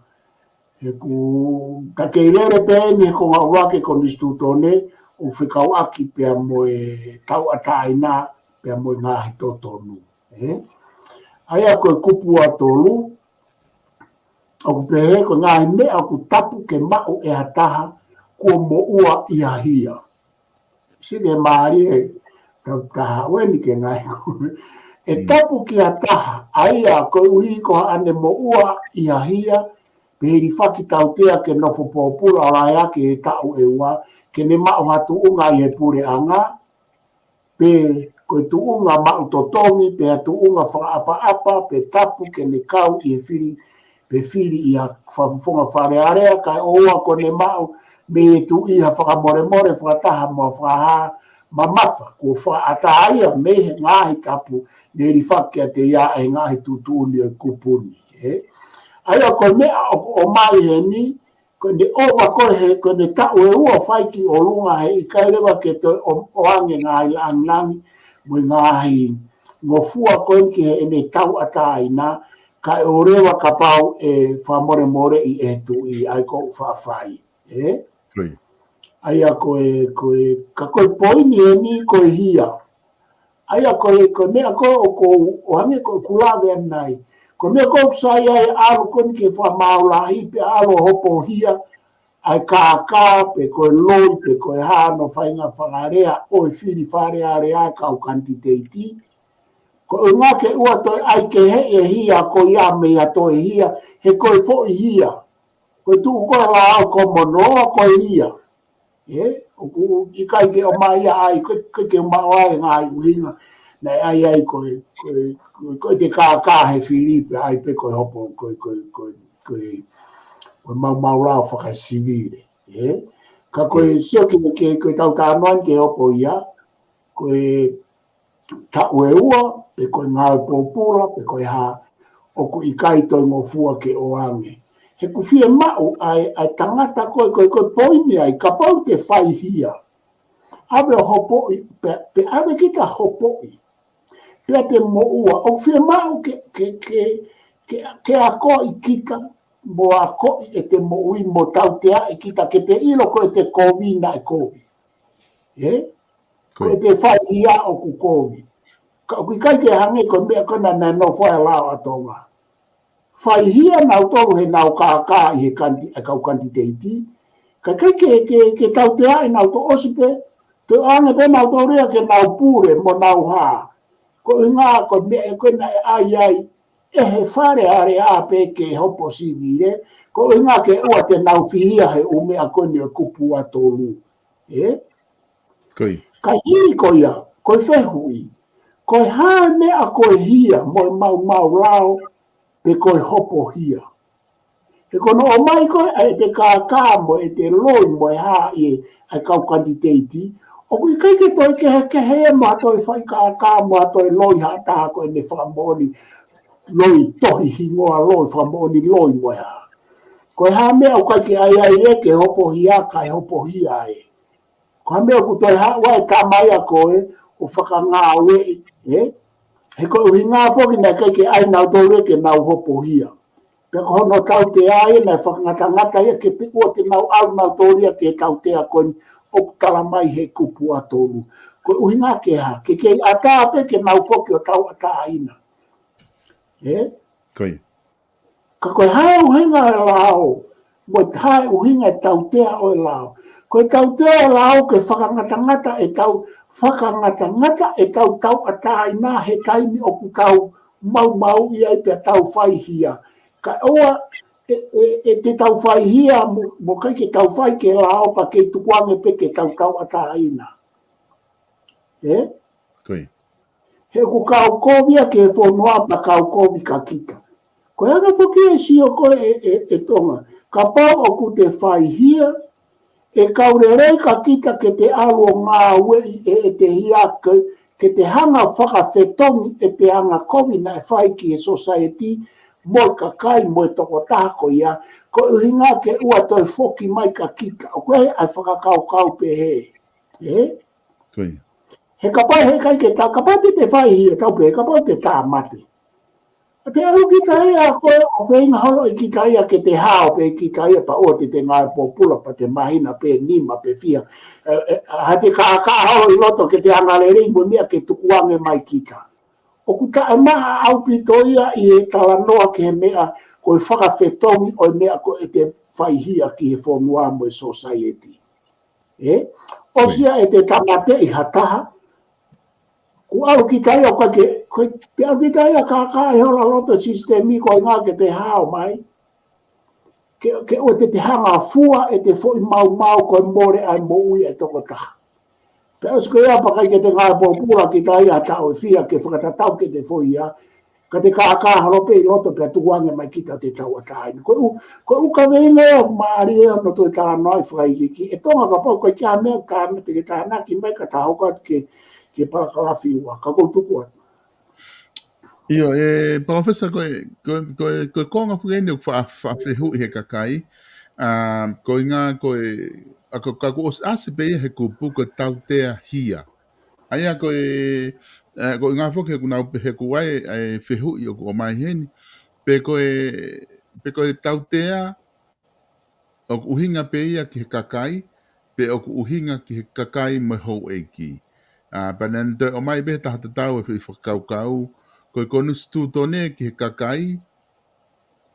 He ʻoku, ka ke lele pē eni he konga ua ki he konisitūtone, ʻoku fekauʻaki pea mo e tauʻatāina, pea mo e ngaahi totonu. Ē? ʻA ia ko e kupu ua tolu, ʻoku pehē ko e ngaahi meʻa ʻoku tapu ke maʻu ʻe ha taha, kuo moʻua ʻi ha hia. Sike mālie, tau taha weni ke ngaahi. ʻE tapu ki ha taha, ʻa ia koeʻuhi ko haʻane moʻua ʻi ha hia, pe hilifaki tautea ke nofo pōpula ʻo lahi ʻaki e taʻu ʻe ua, ke ne maʻu ha tuʻunga ʻi he puleʻanga, pe ko e tuʻunga maʻu totongi, pe ha tuʻunga fakaʻapaʻapa, pe tapu ke ne kau ʻi he fili, pe fili ʻi ha fakafofonga Fale Alea, kae ʻoua kuo ne maʻu mei he tuʻi ha fakamolemole, fakataha mo ha fakahā mamafa, kuo fakaʻatā ia mei he ngaahi tapu ne hilifaki kiate ia ʻe he ngaahi tuʻutuʻuni ʻo e kupu ni, ē? ʻA ia ko e meʻa ʻoku ʻomai heni, ko ʻene ʻova ko ē he, ko ʻene taʻu ʻe ua ʻo fai ki ʻolunga he ʻikai leva ke toe ʻo, ʻoange ngaahi langilangi, mo e ngaahi ngofua ko eni ki heʻene tauʻatāina, kae ʻoua leva kapau ʻe fakamolemoleʻi ʻe he tuʻi, ʻa ia ko e faʻa fai, ē? Ko ia. ʻA ia ko e, ko e, ka ko e poini eni ko e hia. ʻA ia ko e, ko e meʻa ko ē ʻoku, ʻo hangē ko ʻeku lave ʻanenai, Ko e meʻa ʻoku ou saiʻia ai ʻalu ko eni ke fakamaau lahi pe ʻalu hopohia ʻa e kākā pe ko e loi pe ko e hā hono faʻahinga fakalea ʻo e fili Fale Alea ʻa e kau kanititeiti. Ko e ʻuhinga ke ʻoua toe ʻai ke heʻe hia ko ia mei ha toe hia, he ko e foʻi hia. Ko e tuʻu ko e lao ko mono ko e hia. ʻE, ʻoku ʻikai ke ʻomai ai, ko, ko ke maʻu ai ngaahi ʻuhinga. Naʻe ʻai ai ko e, ko e, ko e, ko e te kākā he fili pe ʻai pe ko e hopo, ko e, ko e, ko e, ko e, ko e maumau lao fakasivile. ʻE, ka ko e sio ke, ke, ko e tau tānoan ke hopo ia, ko e taʻu ʻe ua, pe ko e ngāue pōpula, pe ko e hā, ʻoku ʻikai toe ngofua ke ʻoange. He ʻoku fiemaʻu ʻa e, ʻa e tangata ko e, ko e, ko e poini ai, kapau te fai hia. ʻAve ʻo hopoʻi, pe, pe ʻave kita hopoʻi. Pea te moʻua, ʻoku fiemaʻu ke, ke, ke, ke, ke akoʻi kita, mo akoʻi ʻete moʻui, mo tauteaʻi kita, ke te ʻilo ko ʻete kovi naʻe kovi. ʻE? Ko e te fai hia ʻoku kovi. Ka ʻoku ʻikai ke hangē ko e meʻa ko ena naʻe nofo ai e lao ʻa Tonga. Fai hia nautolu he nau kākā ʻi he kanti, ʻa e kau kanititeiti. Ka ʻikai ke, ke, ke tauteaʻi nautolu ʻosi pē, toe ʻoange pē nautolu ia ke nau pule mo nau hā. Ko e ʻuhinga ko e meʻa ko ena ʻe ʻai ai, ʻe he Fale Alea pē ke hopo sivile, ko e ʻuhinga ke ʻoua te nau fihia he ʻū meʻa ko eni ʻo e kupu ua tolu. ʻE? Ko ia. Ka hili ko ia, ko e fehuʻi. Ko e hā e meʻa ko e hia mo e maumau lao, pe ko e hopohia. He ko hono ʻomai ko ē ʻa ʻete kākā mo ʻete loi mo e hā ʻi he, ʻa e kau kanititeiti. ʻOku ʻikai ke toe kehekehe mo ha toe fai kākā mo ha toe loi ha taha ko ʻene fakamoʻoni loi tohi hingoa loi, fakamoʻoni loi mo e hā. Ko e hā meʻa ʻoku ʻikai ke ʻai ai ē ke hopohia, kae hopohia ē. Ko e meʻa ʻoku toe haʻu ai e tama ia ko ē, ʻo fakangāueʻi, ē? He ko e ʻuhinga foki naʻe ʻikai ke ʻai nautolu ia ke nau hopohia. Pea ko hono tautea ia naʻe fakangatangata ia ke pe ʻoua te nau ʻalu nautolu ia ke tautea ko eni ʻoku tala mai he kupu ua tolu. Ko e ʻuhinga ke hā, ke kei ʻatā pē ke nau foki ʻo tauʻatāina. Ē? Ko ia. Ka ko e hā e ʻuhinga e lao, mo e hā e ʻuhinga e tautea ʻo e lao. Ko e tautea e lao ke fakangatangata e tau, fakangatangata e tau tauʻatāina he taimi ʻoku tau maumauʻi ai pea tau fai hia. Ka ʻoua, ʻe, ʻe, ʻe te tau fai hia, mo, mo ʻikai ke tau fai ke lao pea kei tukuange pē ke tau tauʻatāina. Ē? Ko ia. He ʻoku kau kovi ia ki he fonua pea kau kovi kia kita. Ko e anga foki e sio ko ē ʻe, ʻe, ʻe Tonga. Kapau ʻoku te fai hia, ʻe kau lelei kia kita ke te ʻalu ʻo ngāueʻi ʻe, ʻete hia ke, ke te hanga fakafetongi ʻete anga kovi naʻe fai ki he society, mo e kakai, mo e tokotaha ko ia, ko e ʻuhinga ke ʻoua toe foki mai kia kita. ʻOku ʻi ai e fakakaukau pehē. Ē? Ko ia. He kapau heʻikai ke ta, kapau te te fai hia tau pē, kapau te tāmate. ʻA te ʻalu kita ia ko ē ʻo feinga holo ʻe kita ia ke te hao pē kita ia pea ʻoua te te ngāue pōpula pea te māhina pē nima pe fiha. Ē, ē, ha te kākā holo ʻi loto ke te anga lelei mo e meʻa ke tukuange mai kita. ʻOku taʻemaʻa ʻaupito ia ʻi he talanoa ki he meʻa ko e fakafetongi ʻo e meʻa ko ē ʻete fai hia ki he fonua mo e society. Ē? ʻOsi ia ʻete tāmateʻi ha taha. Kuo ʻalu kita ia ʻo ka ke, ko e, te ʻalu kita ia kākā ʻi hola loto sisitemi ko e ʻuhinga ke te hao mai. Ke, ke ʻoua te te hanga fua ʻete foʻi maumau ko e mole ʻa e moʻui ʻa e tokotaha. Pea ʻosi ko ia pea ʻikai ke te ngāue pōpula kita ia ha taʻu ʻe fiha ke fakatatau ki heʻete foʻi hia. Ka te kākā holo pē ʻi loto pea tukuange mai kita ʻo te tauʻatāina. Ko e ʻū, ko e ʻū kaveinga ia ʻoku mālie ia hono toe talanoa ʻi he fakaikiiki. ʻE Tonga kapau ko e ʻikai ha meʻa tāna te ke tānaki mai ka ta hoko atu ki he, ki he palakalafi ua. Ka ʻoku ou tuku atu. ʻIo, ē, Palōfesa, ko e, ko e, ko e, ko e konga foki eni ʻoku faʻa, faʻa fehuʻi he kakai. ʻA, ko e ʻuhinga ko e, ʻa ko, ka kuo ʻosi ʻasi pē ia he kupu ko e tautea hia. ʻA ia ko e, ē, ko e ʻuhinga foki he ʻoku nau pehē ko e, ē, fehuʻi ʻoku ʻomai heni. Pe ko e, pe ko e tautea, ʻoku ʻuhinga pē ia ki he kakai, pe ʻoku ʻuhinga ki he kakai mo e houʻeiki. ʻA, pea naʻe toe ʻomai pē he taha tatau e foʻi fakakaukau, ko e konisitūtone ki he kakai,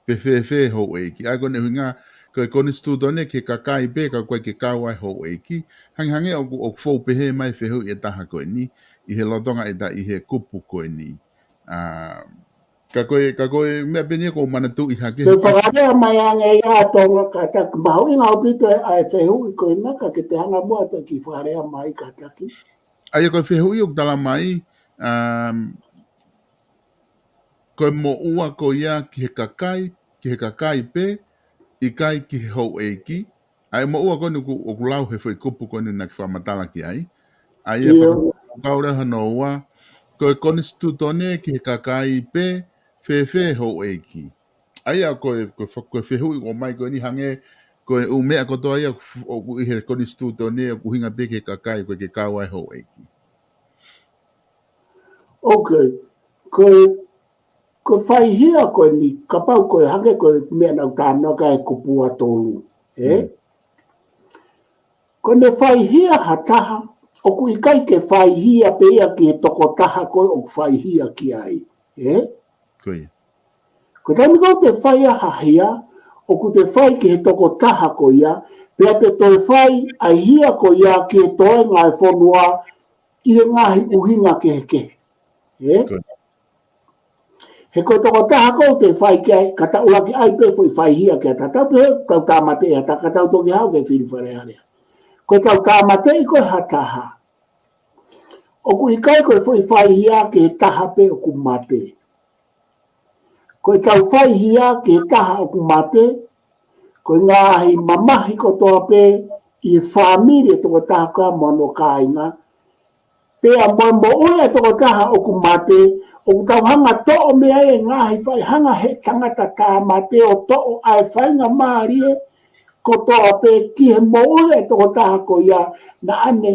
pe fēfē houʻeiki. ʻA ia ko hono ʻuhinga, ko e konisitūtone ki he kakai pē, ka ʻoku ʻikai ke kau ai houʻeiki. Hangehangē ʻoku, ʻoku fou pehē mai fehuʻi ʻe taha ko eni, ʻi he lolotonga ʻeta ʻi he kupu ko eni. ʻA, ka ko e, ka ko e meʻa pē eni ʻoku ou manatuʻi hake. Ke fakalea mai ange ia Tonga kātaki, mahuʻinga ʻaupito ʻa e fehuʻi ko ena, ka ke te hanga muʻa ʻo toki fakalea mai kātaki. ʻA ia ko e fehuʻi ʻoku tala mai, um, ko e moʻua ko ia ki he kakai, ki he kakai pē, ʻikai ki he houʻeiki. ʻA e moʻua ko eni ʻoku, ʻoku lau he foʻi kupu ko eni naʻa ke fakamatala ki ai. ʻA ia ʻIo. Fakakaukau leva hono ua, ko e konisitūtone ki he kakai pē, fēfē houʻeiki. ʻA ia ko e, ko e fa-, ko e fehuʻi ʻoku ʻomai ko eni hangē, ko e ʻū meʻa kotoa ia ʻoku f-, ʻoku ʻi he konisitūtone ʻoku ʻuhinga pē ki he kakai, ʻoku ʻikai ke kau ai houʻeiki. Ok. Ko e, ko e faihia ko eni, kapau ko e hangē ko e meʻa naʻa ku talanoa ki ai he kupu ua tolu. Ē? Mm. Ko ʻene faihia ha taha, ʻoku ʻikai ke faihia pē ia ki he tokotaha ko ē ʻoku faihia ki ai. Ē? Ko ia. Ko e taimi ko ē te fai ai ha hia, ʻoku te fai ki he tokotaha ko ia, pea te toe fai ʻa e hia ko ia ki he toenga ʻo e fonua ʻi he ngaahi ʻuhinga kehekehe. Ē? Ko ia. He ko e tokotaha ko ē te fai ki ai, ka tau ʻuluaki ʻai pē foʻi faihia ki ha taha, tau pehē ʻoku tau tāmateʻi ha taha, ka tau toki haʻu ki he fili Fale Alea. Ko ʻetau tāmateʻi ko ē ha taha, ʻoku ʻikai ko e foʻi faihia ki he taha pē ʻoku mate. Ko ʻetau faihia ki he taha ʻoku mate, ko e ngaahi mamahi kotoa pē ʻi he fāmili ʻo e tokotaha ko ē mo hono kāinga. Pea mo e moʻui ʻa e tokotaha ʻoku mate, ʻoku tau hanga ʻo toʻo mei ai e ngaahi fai-, hanga ʻe he tangata tāmate ʻo toʻo ʻa e faingamālie kotoa pē ki he moʻui ʻa e tokotaha ko ia, naʻa ne,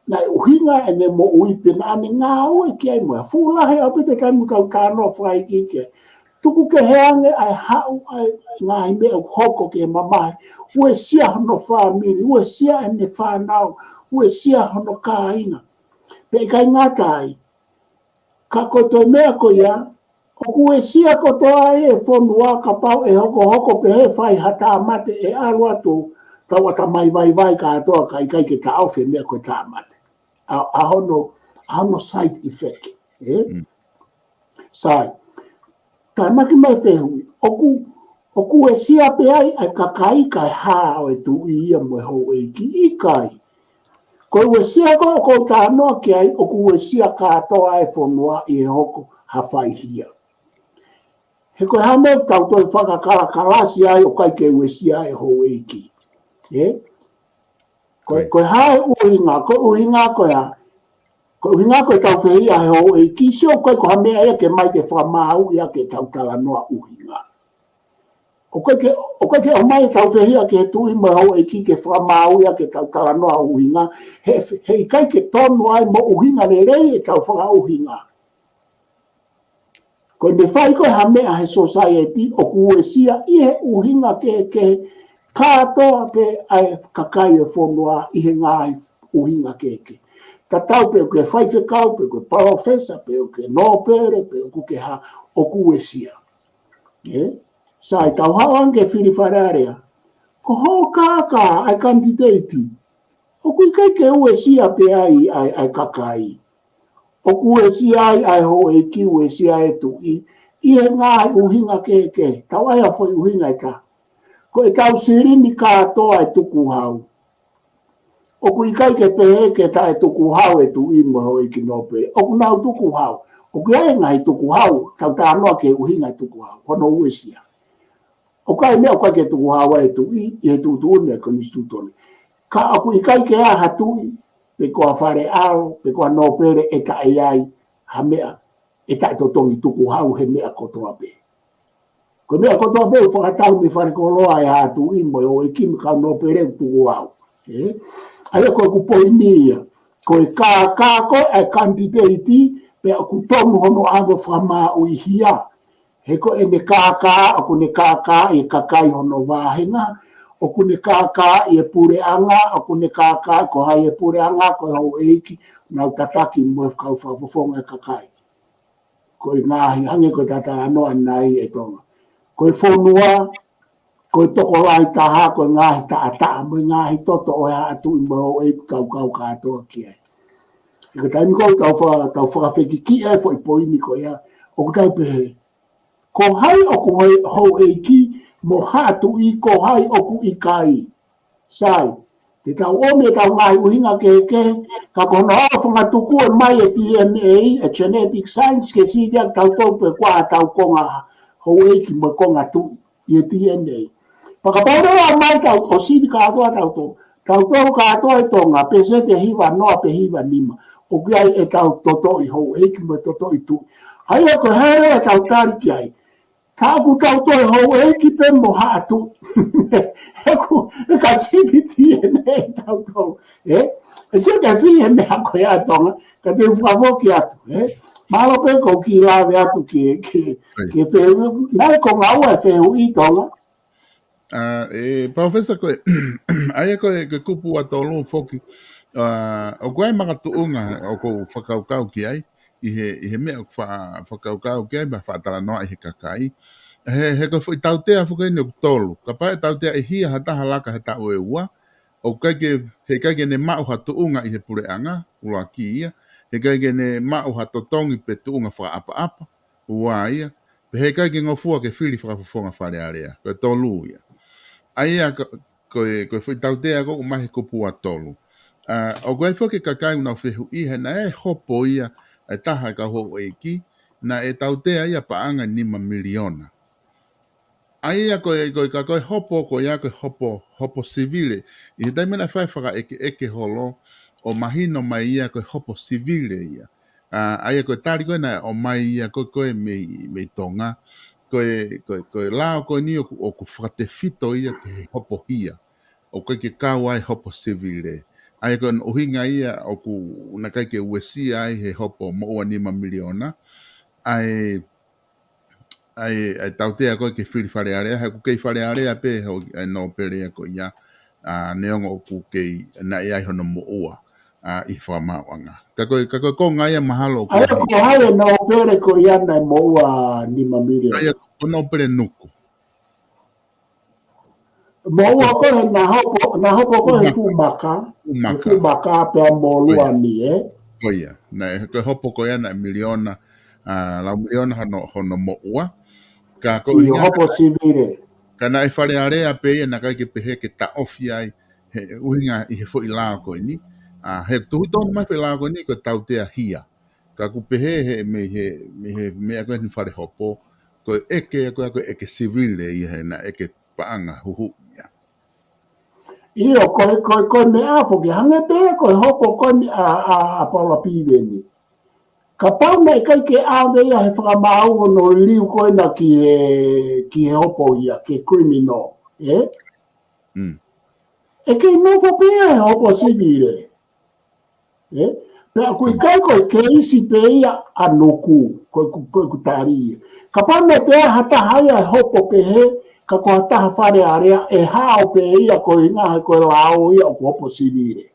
naʻe ʻuhinga ʻene moʻui pe naʻa ne ngāue ki ai mo ia. Fuʻu lahi ʻaupito e taimi ʻoku tau talanoa fakaikiiki ai. Tuku kehe ange ʻa e haʻu ʻa e ngaahi meʻa ʻoku hoko ki he mamahi. Uesia hono fāmili, uesia ʻene fānau, uesia hono kāinga. Pea ʻikai ngata ai, ka ko e toe meʻa ko ia, ʻoku uesia kotoa e fonua kapau ʻe hokohoko pehē fai ha tāmate ʻe ʻalu atu, tau ʻatamai vaivai kātoa ka ʻikai ke taʻofi e meʻa ko e tāmate. ʻA, ʻa hono, ʻa hono side effect, ē? Mm. Sai. Tānaki mai fehuʻi, ʻoku, ʻoku uesia pē ai ʻa e kakai kae hā ʻo e tuʻi ia mo e houʻeiki? ʻIkai. Ko e uesia ko ē ʻoku ou talanoa ki ai, ʻoku uesia kātoa e fonua ʻi he hoko ha faihia. He ko e hā e meʻa ʻoku tau toe fakakalakalasi ai ʻoku ʻikai ke uesia e houʻeiki? Ē? Ko, Ko e. ko e hā e ʻuhinga, ko e ʻuhinga ko ia, ko e ʻuhinga ko ʻetau fehiʻa he houʻeiki, sio ʻoku ʻikai ko ha meʻa ia ke ʻomai ke fakamāuʻi ʻaki ʻetau talanoa ʻuhinga. ʻOku ʻikai ke, ʻoku ʻikai ke ʻomai ʻetau fehiʻa ki he tuʻi mo e houʻeiki ke fakamāuʻi ʻaki ʻetau talanoa ʻuhinga, he, he ʻikai ke tonu ai mo ʻuhinga lelei ʻetau fakaʻuhinga. Ko ʻene fai ko ē ha meʻa he society ʻoku uesia ʻi he ʻuhinga kehekehe kātoa pē ʻa e kakai e fonua ʻi he ngaahi ʻuhinga kehekehe. Tatau pe ʻoku ke faifekau, pe ʻoku ke palōfesa, pe ʻoku ke nōpele, pe ʻoku ke hā, ʻoku uesia. Ē? Sai, tau haʻu ange ki he fili Fale Alea. Ko hoʻo kākā ʻa e kanititeiti, ʻoku ʻikai ke uesia pē ai ʻa e, ʻa e kakai. ʻOku uesia ai ʻa e houʻeiki, uesia e tuʻi, ʻi he ngaahi ʻuhinga kehekehe. Tau ʻai ha foʻi ʻuhinga ʻe taha. Ko ʻetau silini kātoa e tukuhau. ʻOku ʻikai ke pehē ke taʻetukuhau e tuʻi mo e houʻeiki nōpele. ʻOku nau tukuhau. ʻOku ʻi ai e ngaahi tukuhau, tau talanoa ki he ʻuhinga e tukuhau. Hono uesia. ʻOku ʻi ai e meʻa ʻoku ʻikai ke tukuhau ai e tuʻi, ʻi he tuʻutuʻuni e konisitūtone. Ka ʻoku ʻikai ke ʻi ai ha tuʻi, pe ko ha fale ʻalo, pe ko ha nōpele ʻe taʻe ʻi ai ha meʻa, ʻe taʻetotongi tukuhau he meʻa kotoa pē. Ko e meʻa kotoa pē ʻoku fakatau mei falekoloa ʻe ha tuʻi mo e houʻeiki mo e kau nōpele ʻoku tukuhau. Ē? ʻA ia ko ʻeku poini ia. Ko e kākā ko ē ʻa e kanititeiti, pea ʻoku tonu hono ʻave ʻo fakamāuʻi hia. He ko ʻene kākā, ʻoku ne kākā ʻi he kakai hono vāhenga, ʻoku ne kākā ʻi he puleʻanga, ʻoku ne kākā ko hai e puleʻanga, ko e houʻeiki, nau tataki mo e kau fakafofonga e kakai. ko e ngaahi, hangē ko e talanoa ʻanenai ʻe Tonga. Ko e fonua, ko e tokolahi taha, ko e ngaahi taʻataʻa, mo e ngaahi toto ʻo e haʻa tuʻi mo e houʻeiki kaukau kātoa ki ai. ʻI he taimi ko ē tau fa-, tau fakafekikiʻi e foʻi poini ko ia, ʻoku tau pehē, ko hai ʻoku houʻeiki mo haʻa tuʻi, ko hai ʻoku ʻikai. Sai, te tau ʻomi ʻetau ngaahi ʻuhinga kehekehe, ka ko hono ʻalu ʻo fakatuku ʻe mai e D N A, e genetic science, ke sivi ʻa tautolu pe ko hai ʻetau konga houʻeiki mo e konga tuʻi ʻi he D N A. Pea kapau leva ʻe ʻomai tau, ʻo sivi kātoa tautolu, tautolu kātoa ʻi Tonga, pēseti ʻe hiva noa pe hiva nima, ʻoku ʻi ai ʻetau totoʻi houʻeiki mo e totoʻi tuʻi. ʻA ia ko e hā leva ʻetau tali ki ai? Ka ʻoku tau toe houʻeiki pē mo haʻa tuʻi. He ʻoku, ʻe ka sivi D N A tautolu. Ē? ʻE sio ki he fie meʻa ko ia ʻa Tonga, ka te u fakafoki atu. Ē? Mahalo pē ʻoku ou kiʻi lave atu ki, ki, ʻIo. ki he fehuʻi. Naʻe ko e ngāue fehuʻi Tonga. ʻA, ē, Palōfesa, ko e, ʻa ia ko e, ko e kupu ua tolu foki. ʻA, ʻoku ʻi ai e makatuʻunga ʻoku ou fakakaukau ki ai, ʻi he, ʻi he meʻa ʻoku fa-, fakakaukau ki ai, mo e faʻa talanoa ʻi he kakai. He, he ko e foʻi tautea foki eni ʻoku tolu. Kapau ʻe tautea ʻe hia ha taha laka he taʻu ʻe ua, ʻoku ʻikai ke, he ʻikai ke ne maʻu ha tuʻunga ʻi he puleʻanga, ʻuluaki ia, he ʻikai ke ne maʻu ha totongi pe tuʻunga fakaʻapaʻapa, ua ia, pea he ʻikai ke ngofua ke fili fakafofonga Fale Alea, ko e tolu ia. ʻA ia ko, ko e, ko e foʻi tautea ko ē ʻoku ʻomai he kupu ua tolu. ʻA, ʻoku ʻi ai foki e kakai ʻoku nau fehuʻi he naʻe hopo ia, e taha e kau houʻeiki, naʻe tautea ia paʻanga nima miliona. ʻA ia ko e, ko e, ka ko e hopo ko ia ko e hopo, hopo sivile. ʻI he taimi naʻe fai fakaʻekeʻeke holo, ʻo mahino mai ia ko e hopo sivile ia. ʻA, ʻa ia ko e tali ko ē naʻe ʻomai ia ko ē, ko ē mei, mei Tonga. Ko e, ko e, ko e lao ko eni ʻoku, ʻoku fakatefito ia ki he hopo hia. ʻOku ʻikai ke kau ai hopo sivile. ʻA ia ko e ʻuhinga ia ʻoku naʻe ʻikai ke uesia ai he hopo moʻua nima miliona. ʻA e, ʻa e, ʻa e tautea ko ē ke fili Fale Alea, he ʻoku kei Fale Alea pē ho, ʻa e nōpele ia ko ia, ʻa, neongo ʻoku kei, naʻe ʻi ai hono moʻua, ʻa, ʻi he fakamaauʻanga. Ka ko e, ka ko e konga ia mahalo ʻoku ʻA ia ko hai e nōpele ko ia naʻe moʻua nima miliona? ʻA ia ko nōpele Nuku. Moʻua ko ē naʻe hopo, naʻe hopo ko ē he Fuʻu Maka. Fuʻu Maka. He Fuʻu Maka pea mo Luani, ē? Ko ia. Naʻe, ko e hopo ko ia naʻe miliona, ʻa, lau miliona hono, hono moʻua. Ka ko e ʻuhinga hopo sivile. Ka naʻe Fale Alea pē ia naʻe ʻikai ke pehē ke taʻofi ai, he ʻuhinga ʻi he foʻi lao ko eni. ʻA, he tuhu tonu mai foʻi lao ko eni ko e tautea hia. Ka ʻoku pehē he, mei he, mei he meʻa ko eni fale hopo, ko e ʻeke, ko e, ko e ʻeke sivile ia he naʻe ʻeke paʻanga huhuʻi ia. ʻIo, ko e, ko e, ko e meʻa foki, hangē pē ko e hopo ko eni ʻa, ʻa, ʻa Paula Piveni. Kapau naʻe ʻikai ke ʻave ia he fakamaau hono liliu ko ena ki he, ki he hopo ia, ki he criminal, ē? Mm. ʻE kei nofo pē ia he hopo sivile. Ē? Pea ʻoku ʻikai ko e keisi pē ia ʻa Nuku, ko e, ko e, ko e tali ia. Kapau naʻe toe ʻi ai ha taha ia ʻe hopo pehē, ka ko ha taha Fale Alea, ʻe hao pē ia ko e ʻuhinga he ko e lao ia ʻoku hopo sivile.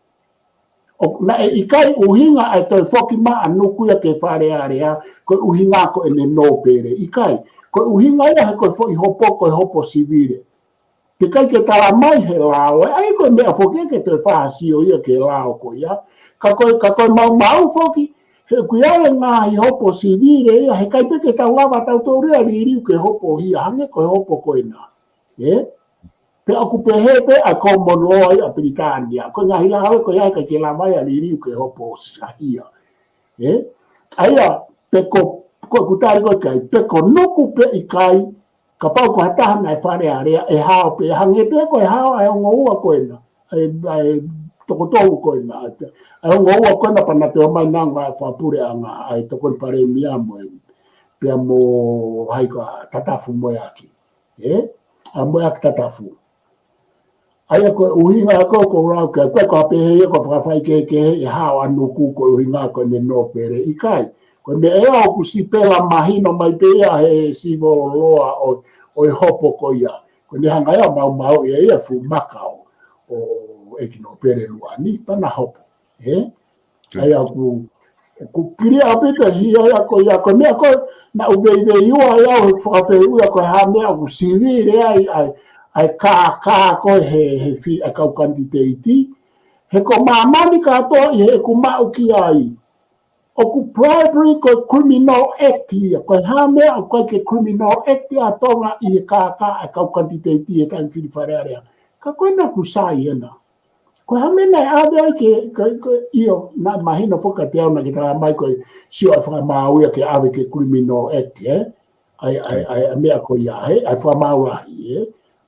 ʻO naʻe ʻikai ʻuhinga ʻa e toe foki mai ʻa Nuku ia ki Fale Alea, ko e ʻuhinga ko ʻene nōpele. ʻIkai, ko e ʻuhinga ia he ko e foʻi hopo, ko e hopo sivile. Teʻeki ai ke tala mai he lao, ʻa ia ko e meʻa foki ke toe fakasio ia ki he lao ko ia. Ka ko e, ka ko e maumau foki, he ʻoku ʻi ai e ngaahi hopo sivile ia, he ʻikai pē ke tau lava tautolu ia liliu ki he hopo hia, hangē ko e hopo ko ena. Ē? Pea ʻoku pehē pē ʻa e common law ia ʻa Pilitānia. Ko e ngaahi lao ko ia he ʻikai ke lava ia liliu ki he hopo hia. Ē? ʻA ia, pe ko, ko ʻeku tali ko ē ki ai, pe ko Nuku pe ʻikai, kapau ko ha taha naʻe Fale Alea, ʻe hao pē, hangē pē ko e hao ʻa e ongo ua ko ena, ʻa e, ʻa e toko tolu ko ena, ʻa e ongo ua ko ena pea na toe ō mai na ngaahi fakapuleʻanga, ʻa e tokoni palēmia mo e, pea mo hai ko ā Tatafu mo e ʻEiki. Ē? ʻA mo e ʻEiki Tatafu. ʻA ia ko e ʻuhinga ko ē ʻoku ou lau ki ai, ko e ko e pehē ia ko e fakafaikehekehe ʻe hao ʻa Nuku ko e ʻuhinga ko ʻene nōpele, ʻikai. Ko e meʻa ia ʻoku sipela mahino mai pē ia he civil law ʻo, ʻo e hopo ko ia. Ko ʻene hanga ia ʻo maumauʻi ia ʻe Fuʻu Maka ʻo, ʻo ʻEiki Nōpele Luani, pea na hopo. Ē? ʻA ia ʻoku, ʻOku clear ʻaupito e hia ia ko ia, ko e meʻa ko ē naʻa ku veiveiua ai au he fakafehuʻi ia ko e hā e meʻa ʻoku sivile ai ʻa e, ʻa e kākā ko ē he, he fili ʻa e kau kanititeiti. He ko māmani kātoa ʻi heʻeku maʻu ki ai, ʻoku bribery ko e criminal act ia, ko e hā e meʻa ʻoku ʻikai ke criminal act ʻa Tonga ʻi he kākā ʻa e kau kanititeiti he taimi fili Fale Alea. Ka ko ena ʻoku sai ena. Ko e hā e meʻa naʻe ʻave ai ke, ke, ke, ʻio, naʻe mahino foki kiate au naʻa ke talamai ko e sio ʻa e fakamaau ia ke ʻave ki he criminal act, ē? ʻA e, ʻa e, ʻa e, ʻa e meʻa ko ia, ē? ʻA e fakamaau lahi, ē?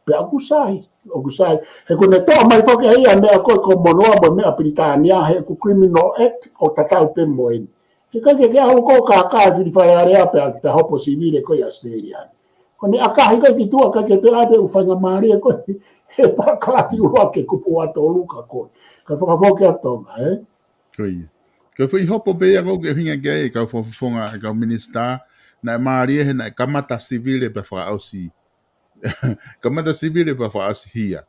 Pea ʻoku sai, ʻoku sai. He ko ʻene toʻo mai foki ʻe ia e meʻa ko e common law mo e meʻa Pilitānia, he ʻoku criminal act ʻoku tatau pē mo eni. He ʻikai ke ke ʻalu koe ʻo kākā he fili Fale Alea pea, pea hopo sivile koe ʻi ʻAositelēlia ni. Ko ʻene ʻakahi koe ki tuʻa, ʻikai ke toe ʻave ʻū faingamālie ko ē he palakalafi ʻuluaki kupu ua tolu ka ko e, ka fakafoki ʻa Tonga, ē? Ko ia. Ko e foʻi hopo pē ia ʻoku ke ʻuhinga ki ai e kau fakafofonga, e kau minisitā, naʻe mālie he naʻe kamata sivile pea fakaʻosi. Kamata sivile pea fakaʻosi hia.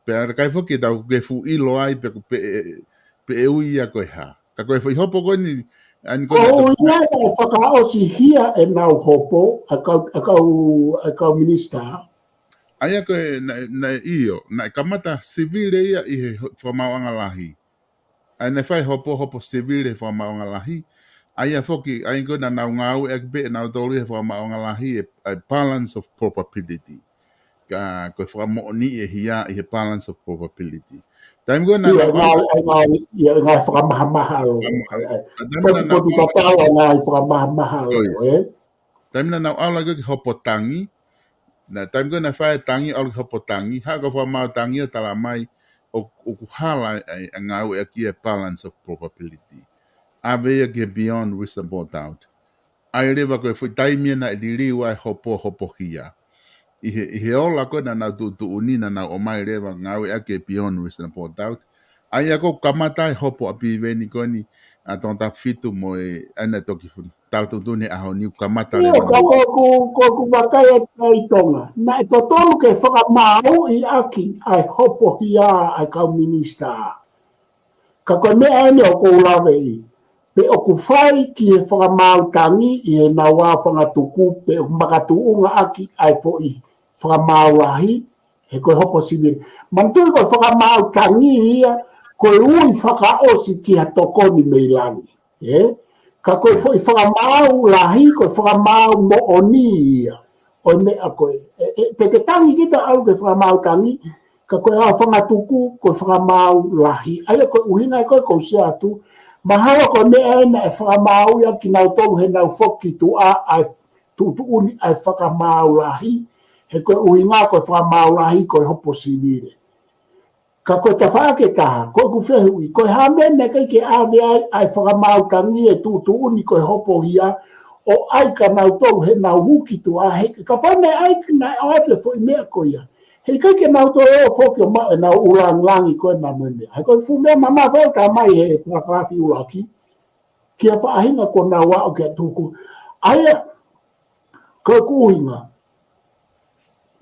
Pea ʻikai foki ke tau ke fuʻu ʻilo ai pe ʻoku pe, pe ʻe ui ia ko e hā. Ka ko e foʻi hopo ko eni, ʻa eni ko ʻOku ʻuhinga ia naʻe fakaʻosi hia ʻenau hopo, ʻa e kau, ʻa e kau, ʻa e kau minisitā. ʻA ia ko e, naʻe, naʻe ʻio, naʻe kamata sivile ia ʻi he ho-, fakamaauʻanga lahi. ʻA ia naʻe fai hopo, hopo sivile he fakamaauʻanga lahi. ʻA ia foki, ʻa ia ko ē naʻa nau ngāueʻaki pē ʻe nautolu he fakamaauʻanga lahi e, e balance of probability. Ka ko e fakamoʻoni e hia ʻi he balance of probability. Taimi ko ē naʻa ʻIo, nau ngā, ngā, ʻio, ngā fakamahamaha ʻalu. Fakamahamaha. ʻAi, ʻai. Taimi ko ē naʻa nau potu tatau, ngā fakamahamaha ʻalu, ʻio, ē? Taimi naʻa nau ʻalu ai ko ē ki he hopo tangi, naʻe taimi ko ē naʻe fai e tangi, ʻalu ki he hopo tangi, haʻu e kau fakamaau tangi ʻo talamai ʻo, ʻoku hala e, e ngāueʻaki e balance of probability. ʻAve ia ki he beyond reasonable doubt. ʻA ia leva ko e foʻi taimi ia naʻe liliu ai e hopo, hopo hia. ʻI he, ʻi he ola ko ē naʻa nau tuʻutuʻuni naʻa nau ʻomai leva ngāueʻaki e beyond reasonable doubt. ʻA ia ko e kamata e hopo ʻa Piveni ko eni ʻa Tongatapu fitu mo e, ʻa ia naʻe toki fu-, tala tuʻutuʻuni he ʻaho ni ʻoku kamata ʻIo, leva. Ka ko ʻeku, ko ʻeku vakai atu ʻi Tonga. Naʻe totonu ke fakamaauʻi ʻaki ʻa e hopo hia ʻa e kau minisitā. Ka ko e meʻa eni ʻoku ou lave ʻi. Pe ʻoku fai ki he fakamaau tangi ʻi heʻenau ʻā fangatuku, pe ʻoku makatuʻunga ʻaki ʻa e foʻi fakamaau lahi, he ko e hopo sivile. Manatuʻi ko e fakamaau tangi ia, ko e ui fakaʻosi ki ha tokoni mei langi. Ē? Ka ko e foʻi fakamaau lahi, ko e fakamaau moʻoni ia. ʻO e meʻa ko ē, ʻe, ʻe, pe ke tangi kita ʻalu ki he fakamaau tangi, ka ko e ʻā fangatuku, ko e fakamaau lahi. ʻA ia ko e ʻuhinga ia ko ē ʻoku ou sio atu, mahalo ko e meʻa ē naʻe fakamaauʻi ʻaki kinautolu heʻenau foki ki tuʻa ʻa e tuʻutuʻuni ʻa e fakamaau lahi, he ko e ʻuhinga ko e fakamaau lahi ko e hopo sivile. Ka ko e tafaʻaki ʻe taha, ko ʻeku fehuʻi, ko e hā e meʻa naʻe ʻikai ke ʻave ai ʻa e fakamaau tangi e tuʻutuʻuni ko e hopo hia, ʻo ʻai kia nautolu heʻenau hū ki tuʻa, he kapau naʻe ʻai ke naʻe ʻoatu e foʻi meʻa ko ia. He ʻikai ke nautolu ō foki ʻo maʻu ʻenau ʻū langilangi ko ena mo e meʻa. He ko e fuʻu meʻa mamafa ʻoku talamai he palakalafi ʻuluaki, ki ha faʻahinga kuo nau aʻu ki ha tuku. ʻA ia, ko ʻeku ʻuhinga,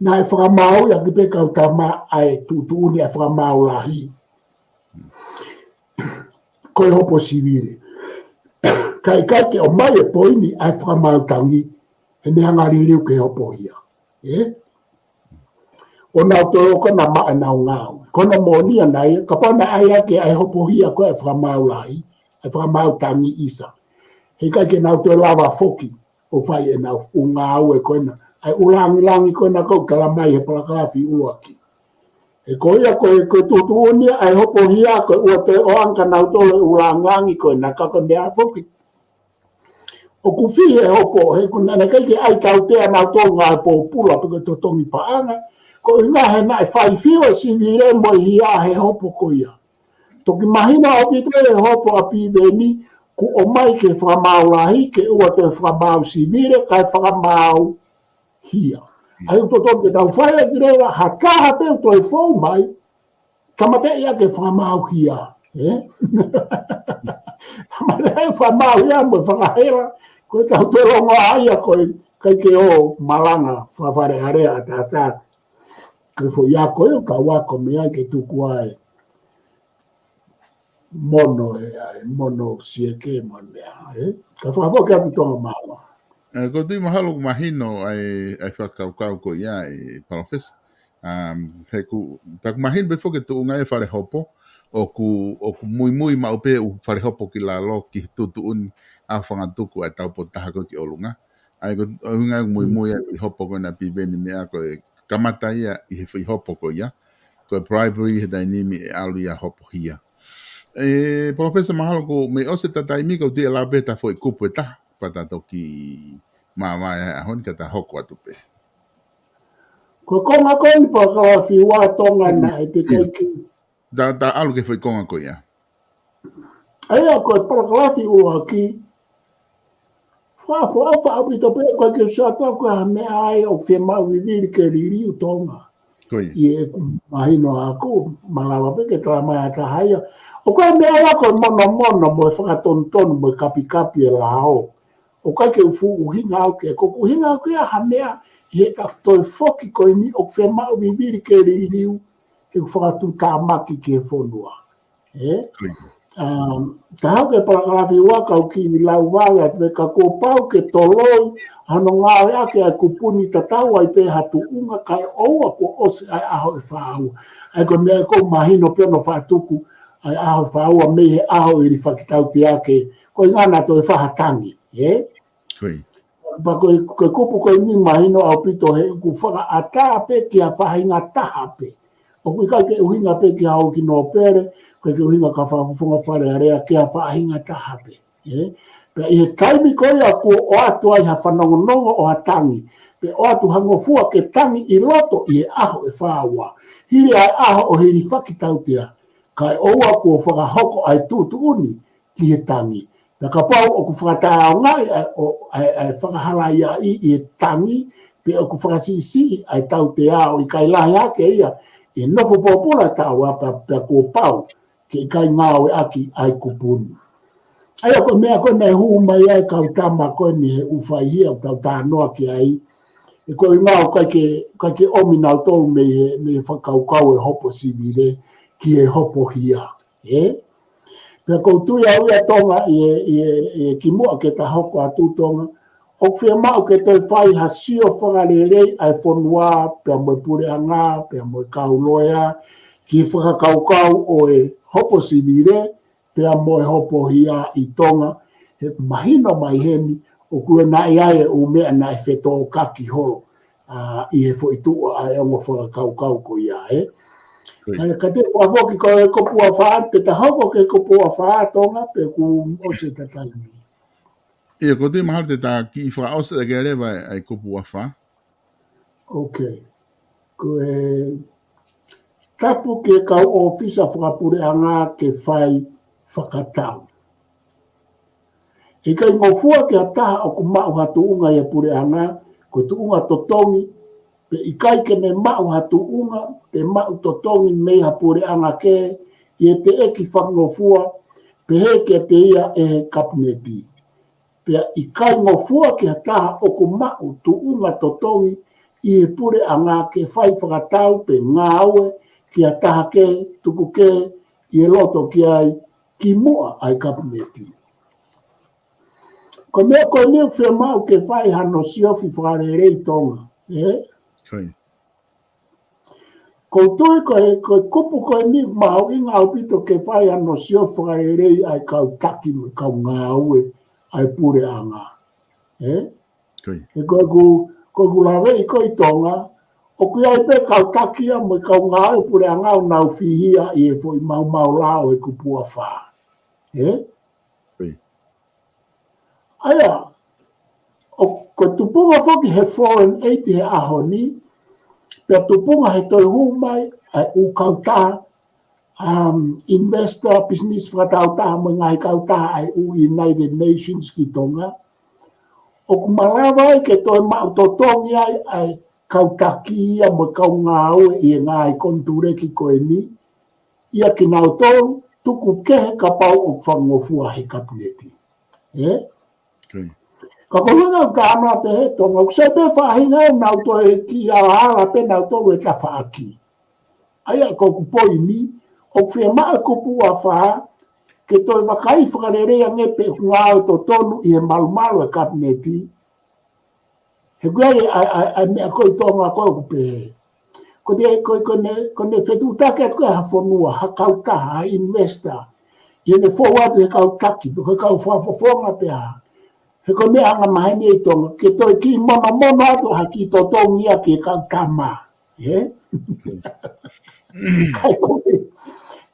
naʻe fakamaauʻi ʻaki pē kau tama ʻa e tuʻutuʻuni ʻa e fakamaau lahi. Ko e hopo sivile. Ka ʻikai ke ʻomai e poini ʻa e fakamaau tangi, he naʻe hanga liliu ki he hopo hia. Ē? ʻO nautolu ko ena maʻu ʻenau ngāue. Ko hono moʻoni ia naʻe, kapau naʻe ʻai ʻaki ʻa e hopo hia ko e fakamaau lahi, ʻa e fakamaau tangi ʻisa. He ʻikai ke nau toe lava foki ʻo fai ʻenau ʻū ngāue ko ena. ʻA e ʻū langilangi ko ena ʻoku talamai he palakalafi ʻuluaki. He ko ia ko e, ko e tuʻutuʻuni ʻa e hopo hia ko e ʻoua toe ʻoange kia nautolu e ʻū langilangi ko ena ka ko e meʻa foki. ʻOku fihi e hopo, he ʻoku naʻe ʻikai ke ʻai tautea nautolu ngāue pōpula pe ko e totongi paʻanga. Ko e ʻuhinga he naʻe fai fiu e sivile mo e hia he hopo ko ia. Toki mahino ʻaupito e hopo ʻa Piveni, kuo ʻomai ke fakamaau lahi, ke ʻoua toe fakamaau sivile, kae fakamaau hia. ʻA ia ʻoku totonu ke tau fai ʻaki leva, ha taha pē ʻoku toe fou mai, tāmateʻi ʻaki e fakamaau hia, ē? Tāmateʻi e fakamaau hia mo e fakahela, ko e tau toe longoaʻa ia ko e ʻikai ke ō malanga fakafale alea ʻataʻatā. Ko e foʻi ako ē, ʻoku tau ako mei ai ke tuku ai. mono e, ʻa e mono sieke mo e meʻa, ē? Ka fakafoki atu Tonga mālō. Ē, ko e tui mahalo ʻoku mahino ʻa e, ʻa e fakakaukau ko ia ē Palōfesa. Um, he ʻoku, pea ʻoku mahino pē foki e tuʻunga e fale hopo, ʻoku, ʻoku muimui maʻu pē ʻū fale hopo ki lalo ki he tuʻutuʻuni ʻa e fanga tuku ʻa e taupotu taha ko ē ki ʻolunga. ʻA ia ko e ʻuhinga ʻoku muimui ʻa e foʻi hopo ko ena piveni meʻa ko e kamata ia ʻi he foʻi hopo ko ia. Ko e bribery he taimi ni ʻe ʻalu ia hopohia. Ē, Palōfesa mahalo ko e meʻa ʻosi ʻeta taimi ka u tui ʻe lau pē ʻeta foʻi kupu ʻe taha, pea ta toki māvae ʻa e ʻaho ni ka ta hoko atu pē. Ko e konga ko eni palakalafi ua Tonga naʻe teʻeki ai ke. Ta, ta ʻalu ki he foʻi konga ko ia. ʻA ia ko e palakalafi ʻuluaki. Fakaʻofoʻofa ʻaupito pē ko e ke sio atu ko e hā e meʻa ʻoku fiemaʻu vivili ke liliu Tonga. Ko ia. ʻI heʻeku mahino ʻaʻaku, malava pē ke tala mai ʻe ha taha ia. ʻOku ʻi ai e meʻa ia ko e monomono mo e fakatonutonu mo e kapikapi e lao. ʻOku ʻikai ke u fuʻu ʻuhinga au ki ai, ko ʻeku ʻuhinga au ki ai ha meʻa ʻi heʻeta toe foki ko eni ʻoku fiemaʻu vivili ke liliu, heʻeku fakatuʻutāmaki ki he fonua. Ē? Ko ia. Um, ta hoko e palakalafi ua ka u kiʻi lau vave atu pē ka kuo pau ke toloi hano ngāueʻaki ʻa e kupu ni tatau ai pē ha tuʻunga kae ʻoua kuo ʻosi ʻa e ʻaho ʻe fā ua. ʻA ia ko e meʻa ʻoku mahino pē hono fakatuku ʻa e ʻaho ʻe fā ua mei he ʻaho ʻo e hilifaki tautea ke, ko e ʻuhinga naʻa toe fai ha tangi, ē? Ko ia. Pea ko e, ko e kupu ko eni mahino ʻaupito he ʻoku fakaʻatā pē ki ha faʻahinga taha pē. ʻOku ʻikai ke ʻuhinga pē ki ha houʻeiki nōpele, ʻoku ʻikai ke ʻuhinga ki ha fakafofonga Fale Alea, ki ha faʻahinga taha pē. Ē? Pea ʻi he taimi ko ia kuo ʻoatu ai ha fanongonongo ʻo ha tangi, pe ʻoatu ha ngofua ke tangi ʻi loto ʻi he ʻaho ʻe fā ua. Hili ʻa e ʻaho ʻo e hilifaki tautea, kae ʻoua kuo fakahoko ʻa e tuʻutuʻuni ki he tangi. Pea kapau ʻoku fakataʻeʻaongaʻi ʻa e, ʻo, ʻa e, ʻa e fakahalaiaʻi ʻi he tangi, pe ʻoku fakasiʻisiʻi ʻa e tautea ʻo ʻikai lahi hake ia ʻi he nofo pōpula taua pea, pea kuo pau ke ʻikai ngāueʻaki ʻa e kupu ni. ʻA ia ko e meʻa ko ē naʻe hū mai ai e kau tama ko eni he ʻū faihia ʻoku tau talanoa ki ai. Ē ko e ʻuhinga ʻoku ʻikai ke, ʻikai ke ʻomi nautolu mei he, mei he fakakaukau e hopo sivile ki he hopohia. Ē? Pea ʻoku ou tui au ia Tonga ʻi he, ʻi he, ʻi he kimuʻa ke ta hoko atu Tonga, ʻoku fiemaʻu ke toe fai ha sio fakalelei ʻa e fonua pea mo e puleʻanga, pea mo e kau loea, ki he fakakaukau ʻo e hopo sivile, pea mo e hopohia ʻi Tonga, he mahino mai heni, ʻoku ʻi ai e ʻū meʻa naʻe fetōkaki holo, ʻa, ʻi he foʻi tuʻu ʻa e ongo fakakaukau ko ia, ē. Ko ia. Ka, ka te u fakafoki ko e kupu ʻe fā, te ta hoko ki he kupu ʻe fā Tonga, pe kuo ʻosi ʻeta taimi. ʻIo, ʻoku ou tui mahalo te ta kiʻi fakaʻosi ʻaki leva ʻa e kupu ʻe fā. Ok. Ko e tapu ki he kau ʻōfisa fakapuleʻanga ke fai fakatau. ʻIkai ngofua ki ha taha ʻoku maʻu ha tuʻunga ʻi he puleʻanga, ko e tuʻunga totongi, pe ʻikai ke ne maʻu ha tuʻunga, pe maʻu totongi mei ha puleʻanga kehe, ʻi he teʻeki fakangofua, pehē kiate ia ʻe he Kapineti. Pea ʻikai ngofua ki ha taha ʻoku maʻu tuʻunga totongi ʻi he puleʻanga ke fai fakatau pe ngāue ki ha taha kehe, tuku kehe, ʻi he loto ki ai, kimuʻa ʻa e Kapineti. Ko e meʻa ko eni ʻoku fiemaʻu ke fai hano siofi fakalelei Tonga, ē? Ko ia. ʻOku ou tui ko e, ko e kupu ko eni mahuʻinga ʻaupito ke fai hano siofi fakalelei ʻa e kau taki mo e kau ngāue ʻa e puleʻanga. Ē? Ko ia. He ko ʻeku, ko ʻeku laveʻi ko ē ʻi Tonga, ʻoku ʻi ai pē kau taki ia mo e kau ngāue puleʻanga ʻoku nau fihia ʻi he foʻi maumau lao ʻo e kupu ʻe fā. Ē? Ko ia. ʻA ia, ʻo, ko e tupunga foki he foreign aid he ʻaho ni, pea tupunga he toe hū mai ʻa e ʻū kautaha, um, investor, business fakatautaha mo e ngaahi kautaha ʻa e ʻū United Nations ki Tonga. ʻOku malava ai ke toe maʻu totongi ai ʻa e kau taki ia mo e kau ngāue ʻi he ngaahi konituleki ko eni, ʻia kinautolu, tuku kehe kapau ʻoku fakangofua he Kapineti. Ē? Ko ia. Ka ko e ʻuhinga ʻoku ou talanoa pehē Tonga, ʻoku sai pē faʻahinga ʻe nau toe kiʻi alaala pē nautolu e tafaʻaki. ʻA ia ko ʻeku poini, ʻoku fiemaʻu e kupu ʻe fā, ke toe vakai fakalelei ange pe ʻoku ngāue totonu ʻi he malumalu e kapineti. He ʻoku ʻi ai ʻa e, ʻa e, ʻa e meʻa ko ē ʻi Tonga ko ē ʻoku pehē. Ko te, ko, ko ʻene, ko ʻene fetuʻutaki atu ko ē ha fonua, ha kautaha, ha investor. ʻI heʻene fou atu he kau taki, pe ko e kau fakafofonga pē ʻa. He ko e meʻa anga maheni ʻi Tonga, ke toe kiʻi monomono atu ha kiʻi totongi ia ki he kau tama. Ē? Kae ko,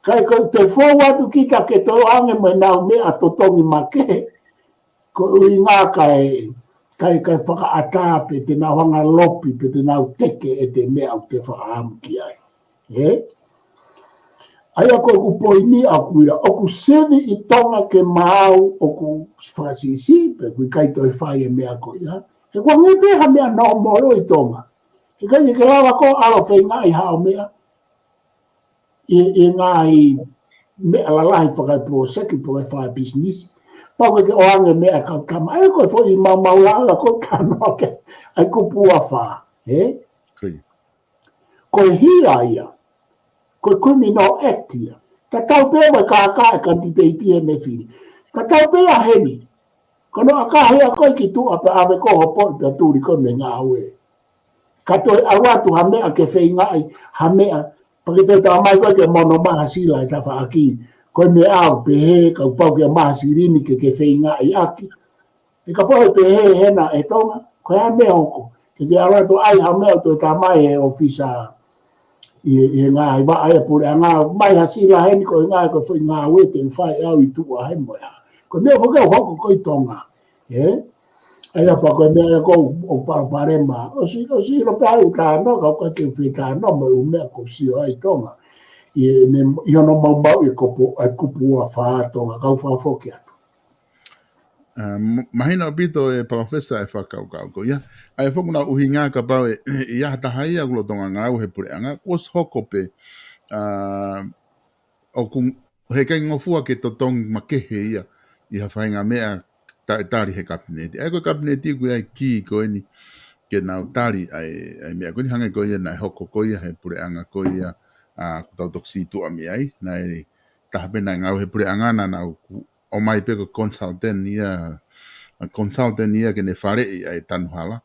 kae ko te fou atu kita ke toe ʻoange mo ʻenau meʻa totongi makehe. Ko e ʻuhinga kae, kae, kae fakaʻatā pe te nau hanga lopi pe te nau teke ʻete meʻa ʻoku te fakaʻamu ki ai. Ē? ʻA ia ko ʻeku poini ʻaʻaku ia, ʻoku sivi ʻi Tonga ke maau, ʻoku fakasiʻisiʻi, pe ʻoku ʻikai toe fai e meʻa ko ia. He ʻoku ʻi ai pē ha meʻa nōmolo ʻi Tonga. He ʻikai ke lava koe ʻo ʻalu ʻo feingaʻi haʻo meʻa. ʻI, ʻi he ngaahi meʻa lalahi fakaproseki, pe fakapisinisi. Pau ke ke ʻoange meʻa kau tama. ʻA ia ko e foʻi maumau lala ko e tama ke. ʻA e kupu ua fā. Ē? Ko ia. Ko e hia ia. Ko e criminal act ia. Tatau pē mo e kākā e kanititeiti ʻe ne fili. Tatau pē ia heni. Ko hono ʻakahi ʻa koe ki tuʻa pea ʻave koe ho poʻi pea tuli koe mei he ngāue. Ka toe ʻalu atu ha meʻa ke feingaʻi, ha meʻa, pea ke toe talamai koe ke mono mai ha sila ʻi tafaʻaki. Ko e meʻa ʻoku pehē, kapau ke ʻomai ha silini ke ke feingaʻi ʻaki. He kapau ʻe pehē hena ʻe Tonga, ko e hā e meʻa ʻe hoko. Ke ke ʻalu atu ʻai ha meʻa ʻoku toe talamai ʻe he ʻōfisa ʻi, ʻi he ngaahi vaʻa ʻa e puleʻanga, mai ha sila heni ko e ngaahi ko e foʻi ngāue te u fai au ʻi tuʻa he mo e hā. Ko e meʻa foki ʻoku hoko ko ē ʻi Tonga. Ē? ʻA ia pea ko e meʻa ia ʻoku ou palopalema. ʻOsi, ʻosi ʻilo pē au talanoa, ka ʻoku ʻikai ke u fie talanoa mo e ʻū meʻa ʻoku ou sio ai ʻi Tonga. ʻI heʻene, ʻi hono maumau e kupu, ʻa e kupu ua fā Tonga, kau fakafoki atu. ʻA, m-, mahino ʻaupito e Palōfesa e fakakaukau ko ia. ʻA ia foki ʻoku na ʻuhinga kapau ʻe, ʻe ʻi ai ha taha ia ʻoku lolotonga ngāue he puleʻanga, kuo ʻosi hoko pē, ʻa, ʻoku, he ʻikai ngofua ke totongi makehe ia, ʻi ha faʻahinga meʻa ta-, tali he kapineti. ʻA ia ko e kapineti ʻoku ʻi ai e kī ko eni, ke nau tali ʻa e, ʻa e meʻa ko eni hangē ko ia naʻe hoko ko ia he puleʻanga ko ia, ʻa, ʻoku tau toki sītuʻa mei ai, naʻe taha pē naʻe ngāue he puleʻanga naʻa nau ku-, ʻomai pē ko e consultant ia, ʻa, consultant ia ke ne faleʻi ʻa e tanu hala.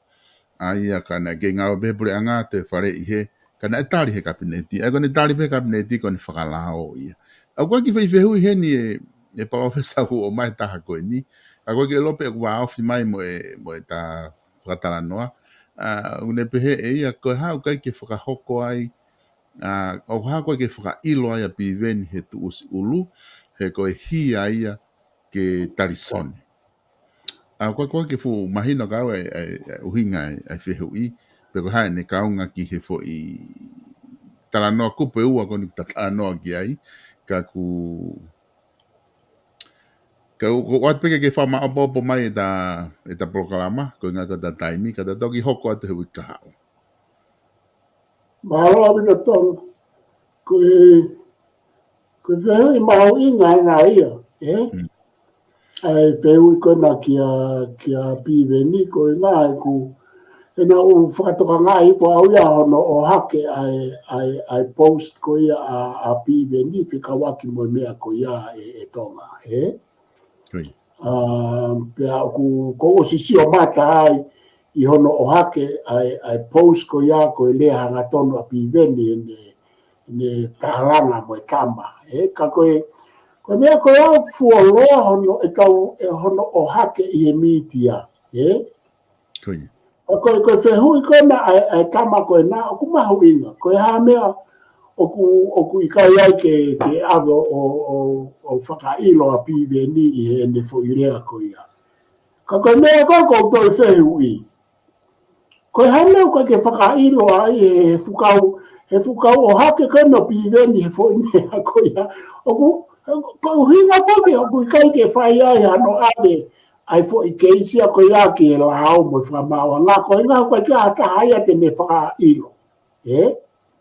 ʻA ia ka naʻe kei ngāue pē he puleʻanga te faleʻi he, ka naʻe tali he kapineti. ʻA ia ko ʻene tali pē he kapineti ko ʻene fakalao ia. ʻA ia ko e kiʻi foʻi fehuʻi heni e, e Palōfesa ʻoku ʻomai taha ko eni. ʻA ia ko e kiʻi lope ʻoku vāofi mai mo e, mo e ta fakatalanoa. ʻA, ʻoku ne pehē ʻe ia ko e hā ʻoku ʻikai ke fakahoko ai, ʻa, ʻoku hā ʻoku ʻikai ke fakaʻilo ai ʻa Piveni he tuʻusi ʻulu, he ko e hia ia ke Talisone. ʻA, ko e, ko e kiʻi fuʻu mahino ka au e, e, e ʻuhinga e, e fehuʻi, pe ko e hā ʻene kaunga ki he foʻi talanoa kupu ʻe ua ko eni ʻoku ta talanoa ki ai, ka ʻoku, ka ʻoku, ʻoku ʻoatu pē ke ke fakamaʻopoʻopo mai ʻeta, ʻeta polokalama, ko e ʻuhinga ko ʻeta taimi, ka ta toki hoko atu he uike kahaʻu. Mālō ʻaupito Tonga. Ko e, ko e fehuʻi mahuʻinga ʻena ia, ē? Mm. ʻA e fehuʻi ko ena kia, kia Piveni ko e ngaahi ʻoku, ʻena ʻoku fakatokangaʻi ko au ia hono ʻohake ʻa e, ʻa e, ʻa e post ko ia ʻa, ʻa Piveni fekauʻaki mo e meʻa ko ia ē, ē Tonga, ē? Ko ia. ʻA, pea ʻoku, ʻoku ou ʻosi sio mata ai ʻi hono ʻohake ʻa e, ʻa e post ko ia ko e lea hangatonu ʻa Piveni ʻene, ʻene tālanga mo e tama. Ē, ka ko e, ko e meʻa ko ia ʻoku fuoloa hono, ʻe tau, ʻe hono ʻohake ʻi he mītia. Ē? Ko ia. ʻA ko e, ko e fehuʻi ko ena ʻa e, ʻa e tama ko ena, ʻoku mahuʻinga. Ko e hā e meʻa ʻoku, ʻoku ʻikai ai ke, ke ʻave ʻo, ʻo, ʻo, ʻo fakaʻilo ʻa Piveni ʻi heʻene foʻi lea ko ia. Ka ko e meʻa ko ē ʻoku ou toe fehuʻi. Ko e hā e meʻa ʻoku ʻikai ke fakaʻilo ai he, he fukau, he fukau ʻohake ko ena ʻo Piveni he foʻi meʻa ko ia. ʻOku, ko e ʻuhinga foki ʻoku ʻikai ke fai ai hano ʻave ʻa e foʻi keisi ia ko ia ki he lao mo e fakamaauʻanga ko e ʻuhinga ʻoku ʻikai ke ʻi ai ha taha ia te ne fakaʻilo. Ē?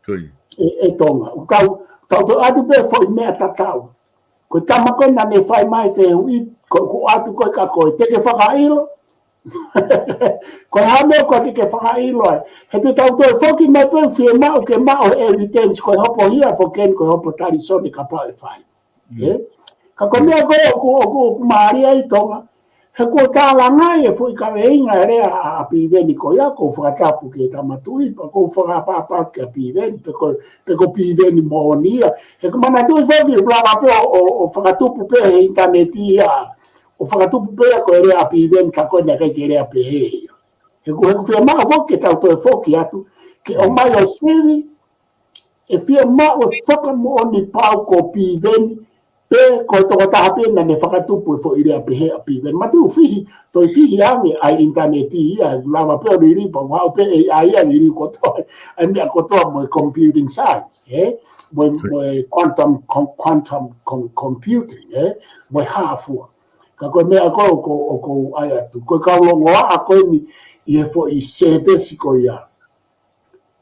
Ko ia. ʻE, ʻe Tonga. ʻOku tau, tau toe ʻoatu pē foʻi meʻa tatau. Ko e tama ko ē naʻa ne fai mai fehuʻi, ko, ko ʻoatu ko ē kia koe, te ke fakaʻilo. Ko e hā e meʻa ʻoku ʻikai ke ke fakaʻilo ai. He te tau toe foki mai pē fiemaʻu ke maʻu he evidence, ko e hopo hia foki eni, ko e hopo Talisone kapau ʻe fai. Mm. Ē? Ka ko e meʻa ko ē ʻoku, ʻoku, ʻoku mālie ai Tonga, he kuo tālangaʻi e foʻi kaveinga e lea ʻa, ʻa Piveni ko ia, ʻoku ou fakatapu ki he Tama Tuʻi, pea ʻoku ou fakapapau kia Piveni, pe ko, pe ko Piveni moʻoni ia. He ʻoku ou manatuʻi foki, ʻoku lava pē ʻo, ʻo, ʻo fakatupu pē he ʻinitaneti ia, ʻo fakatupu pē ia ko e lea ʻa Piveni, ka ko ē naʻe ʻikai ke lea pehē ia. He ʻoku, he ʻoku fiemaʻu foki ke tau toe foki atu, ke ʻomai ʻo sivi, ʻe fiemaʻu e fakamoʻoni pau ko Piveni, pe ko e tokotaha pē naʻa ne fakatupu e foʻi lea pehē ʻa Piveni. Matu fihi, toe fihi ange ʻa e ʻinitaneti ia, lava pē ʻo liliu, pea ʻoku haʻu pē ʻe ʻai ia liliu kotoa, ʻa e meʻa kotoa mo e computing science, ē? Mo e, mo e quantum, com-, quantum com-, computing, ē? Mo e hā fua. Ka ko e meʻa ko ē ʻoku, ʻoku ou ʻai atu. Ko e kau longoaʻa ko eni ʻi he foʻi sētesi ko ia.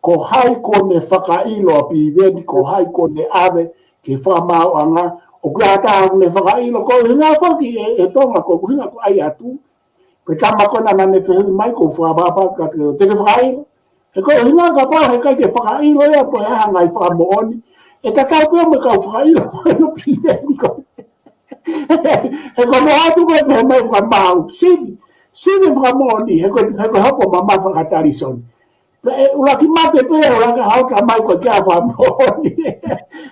Ko hai kuo ne fakaʻilo ʻa Piveni, ko hai kuo ne ʻave ki he fakamaauʻanga, ʻoku ʻi ai ha taha ʻoku ne fakaʻilo, ko e ʻuhinga foki ē, ʻe Tonga, ko e ʻuhinga ʻoku ou ʻai atu. Ko e tama ko ena naʻa ne fehuʻi mai, ʻoku ou fakapapau kiate koe, te ke fakaʻilo. He ko e ʻuhinga kapau he ʻikai ke fakaʻilo ia, pe ko e hā e ngaahi fakamoʻoni, ʻe tatau pē mo e kau fakaʻilo, ʻilo Piveni ko. He ko hono ʻatu ko ē pē mai fakamaau, sivi, sivi fakamoʻoni, he ko, he ko e hopo mamafa ʻa Talisoni. Pea ʻe ʻuluaki mate pē, ʻuluaki hau ka mai ko e kia fakamoʻoni.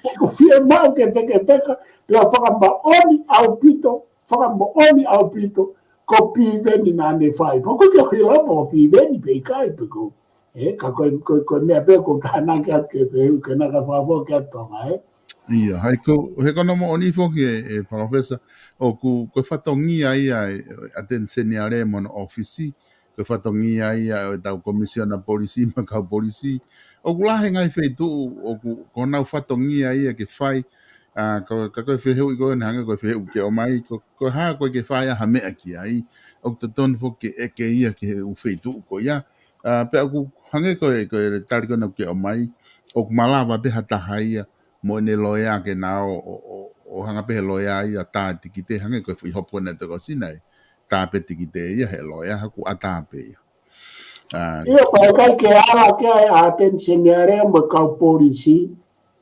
He ʻoku fiemaʻu ke teketeka, pea fakamoʻoni ʻaupito, fakamoʻoni ʻaupito, ko Piveni naʻa ne fai. Pea ʻoku ʻikai ke u ʻilo pe ko Piveni pe ʻikai pe ko. Ē, ka ko e, ko e, ko e meʻa pē ʻoku ou tānaki atu ke fehuʻi, ke naka fafo ke atu Tonga, ē? ʻIo, hai ko, he ko hono moʻoni foki ē, ē, Palōfesa, ʻoku, ko e fatongia ia ē, ʻa e ʻAteni Seniale mo hono ʻōfisi, ko e fatongia ia ʻo ʻetau Komisiona Polisi mo e kau polisi. ʻOku lahi e ngaahi feituʻu, ʻoku, ko honau fatongia ia ke fai, ʻa, ka, ka ko e fehuʻi ko ē naʻe hangē ko e fehuʻi ke ʻomai, ko, ko e hā ʻoku ʻikai ke fai ai ha meʻa ki ai, ʻoku totonu foki ke ʻeke ia ki he ʻū feituʻu ko ia. ʻA, pea ʻoku hangē ko e, ko e tali ko ena ʻoku ke ʻomai, ʻoku malava pē ha taha ia, mo ʻene loea ke na ō, ʻo, ʻo, ʻo hanga pē he loea ia ʻo tā e tikite, hangē ko e foʻi hopo naʻe toki ʻosi na ē, tā pē tikite ia he loea, haku ʻatā pē ia. ʻA, ʻIo, pea ʻikai ke ala ki ai ʻa e ʻAteni Seniale mo e kau polisi,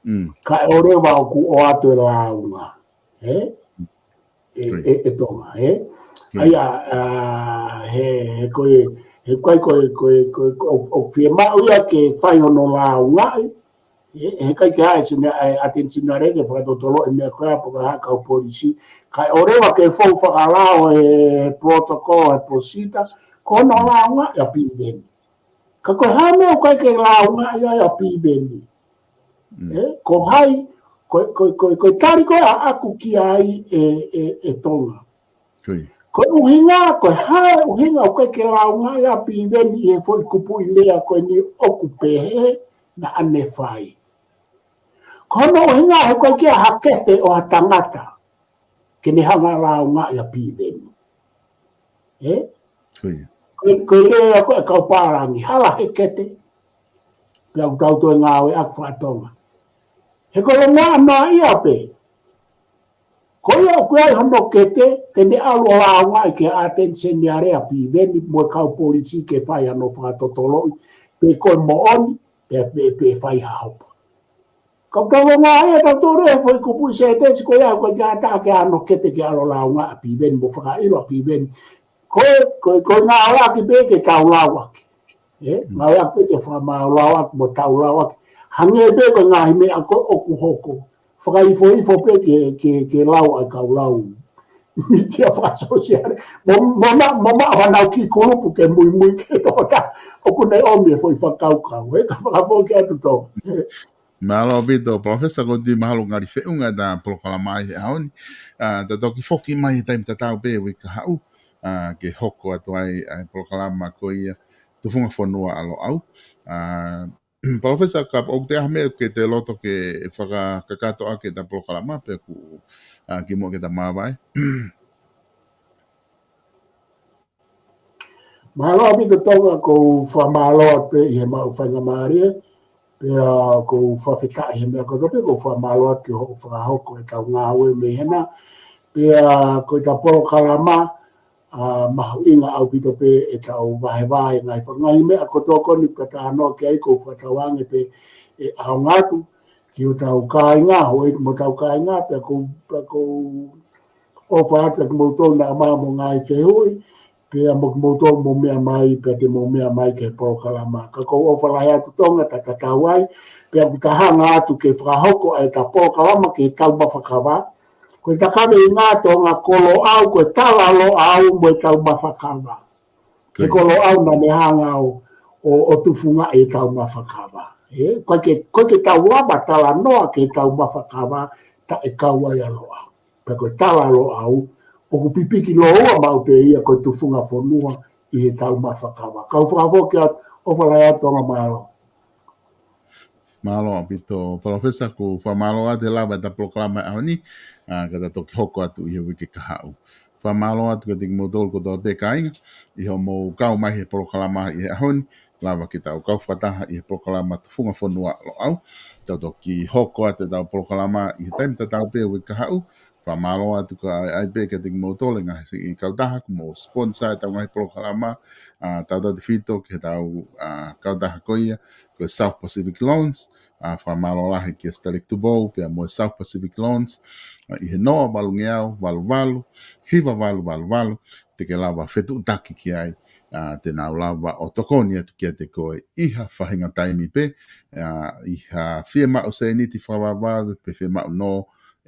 mm, kae ʻoua leva ʻoku ʻoatu e lāunga. Ē? ʻE, ʻe, ʻe Tonga, ē? ʻA ia, ʻa, he, he ko e, he ʻikai ko e, ko e, ko e, ko e, ʻo, ʻoku fiemaʻu ia ke fai hono lāungaʻi, ē, he ʻikai ke ʻi ai e Seniale, ʻa e ʻAteni Seniale ke fakatotoloʻi e meʻa ko ia pe ko e hā e kau polisi. Kae ʻoua leva ke fou fakalao he protocol, he procedure, ko hono lāungaʻi ʻa Piveni. Ka ko e hā e meʻa ʻoku ʻikai ke lāungaʻi ai ʻa Piveni. Mm. Ē, ko hai, ko, ko, ko, ko e tali ko ē ʻaʻaku ki ai ē, ē, ē Tonga. Ko e ʻuhinga, ko e hā e ʻuhinga ʻoku ʻikai ke lāungaʻi ʻa Piveni ʻi he foʻi kupuʻi lea ko eni ʻoku pehē naʻa ne fai. Ko hono ʻuhinga he ʻoku ʻikai ke ʻi ai ha kete ʻo ha tangata ke ne hanga ʻo lāungaʻi ʻa Piveni. Ē? Ko ia. Ko e, ko e lea ko ē ʻa e kau pālangi, hala he kete. Pea ʻoku tau toe ngāueʻaki faka-Tonga. He ko e longoaʻa ia pē. Ko ia ʻoku ʻi ai hono kete, te ne ʻalu ʻo lāungaʻi ki he ʻAteni Seniale ʻa Piveni mo e kau polisi ke fai hano fakatotoloʻi, pe ko e moʻoni, pe, pe, pe fai ha hopo. Ka ʻoku tau longoaʻa ia ʻa tautolu he foʻi kupuʻi sētesi ko ia, ko e ʻikai ke ʻatā ke ʻi ai hano kete ke ʻalu ʻo lāungaʻi ʻa Piveni mo fakaʻilo ʻa Piveni. Ko e, ko e, ko e ngāueʻaki pē ke tau lau ʻaki. Ē? Mm. Ngāueʻaki pē ke fakamāu lau ʻaki mo tau lau ʻaki. Hangē pē ko e ngaahi meʻa ko ē ʻoku hoko. Fakaifoifo pē ke, ke, ke lau ʻa e kau lau mītia fakasōsiale. Mo, mo ma, mo ma ʻo hanau kiʻi kulupu ke muimui ki he tokotaha ʻoku ne ʻomi e foʻi fakakaukau. Ē, ka fakafoki atu Tonga. Mālō ʻaupito, Palōfesa, ʻoku ou tui mahalo ngali feʻunga ʻeta polokalama ʻi he ʻaho ni. ʻA, ta toki foki mai he taimi tatau pē uike kahaʻu, ʻa, ke hoko atu ai, ʻa, e polokalama ko ia, Tufunga Fonua ʻa Loʻau. ʻA, Palōfesa, kapau ʻoku ʻi ai ha meʻa ʻoku ke loto ke fakakakato ʻaki ʻeta polokalama, pe ʻoku, ʻa, kimuʻa ke ta māvae. Mālō ʻaupito Tonga, ʻoku ou fakamālō atu pē ʻi he maʻu faingamālie, pea ʻoku ou fakafetaʻi he meʻa kotoa pē, ʻoku ou fakamālō atu ki hoʻo fakahoko ʻetau ngāue mei hena, pea ko ʻeta polokalama, ʻa, mahuʻinga ʻaupito pē ʻetau vahevahe ngaahi fanga meʻa kotoa ko eni ʻoku ta talanoa ki ai, ʻoku ou fakatauange pē ʻe ʻaonga atu ki hotau kāinga, houʻeiki mo hotau kāinga, pea ʻoku ou, pea ʻoku ou ʻofa atu kimoutolu naʻa mā mo ngaahi fehuʻi, pea mo kimoutolu mou meʻa mai, pea te mou meʻa mai ki he polokalama. Ka ʻoku ou ʻofa lahi atu Tonga, ta tatau ai, pea ʻoku ta hanga atu ke fakahoko ʻa ʻeta polokalama ki he taumafa kava. Ko ʻeta kaveinga Tonga ko Loʻau, ko e tala Loʻau mo e taumafa kava. He ko Loʻau naʻa ne hanga ʻo, ʻo, ʻo tufunga e taumafa kava. ʻE, ko e ke, ko e ke tau lava talanoa ki he taumafa kava, taʻe kau ai ʻa Loʻau. Pea ko e tala Loʻau, ʻoku pipiki lōua maʻu pē ia ko e tufunga fonua ʻi he taumafa kava. Kau fakafoki atu, ʻofa lahi atu Tonga, mālō. Mālō ʻaupito, Palōfesa, ʻoku fakamālō atu he lava ʻeta polokalama he ʻaho ni, ā, ka ta toki hoko atu ʻi he uike kahaʻu. Fakamālō atu kiate kimoutolu kotoa pē kāinga, ʻi hoʻomou kau mai he polokalama ʻi he ʻaho ni, lava ke tau kau fakataha ʻi he polokalama Tufunga Fonua Loʻau. Tau toki hoko atu ʻetau polokalama ʻi he taimi tatau pē uike kahaʻu, fakamālō atu ka ai pē kiate kimoutolu e ngaahi kautaha, ʻoku mou sponsor ʻetau ngaahi polokalama, ā, tautautefito ki heʻetau, ā, kautaha ko ia, ko e South Pacific Loans, ā, fakamālō lahi kia Stalek Tupou, pea mo e South Pacific Loans, ā, ʻi he noa valungeau, valu valu, hiva valu valu valu, te ke lava fetuʻutaki ki ai, ā, te nau lava ʻo tokoni atu kiate koe ʻi ha faʻahinga taimi pē, ā, ʻi ha fiemaʻu sēniti fakavavevave, pe fiemaʻu nō,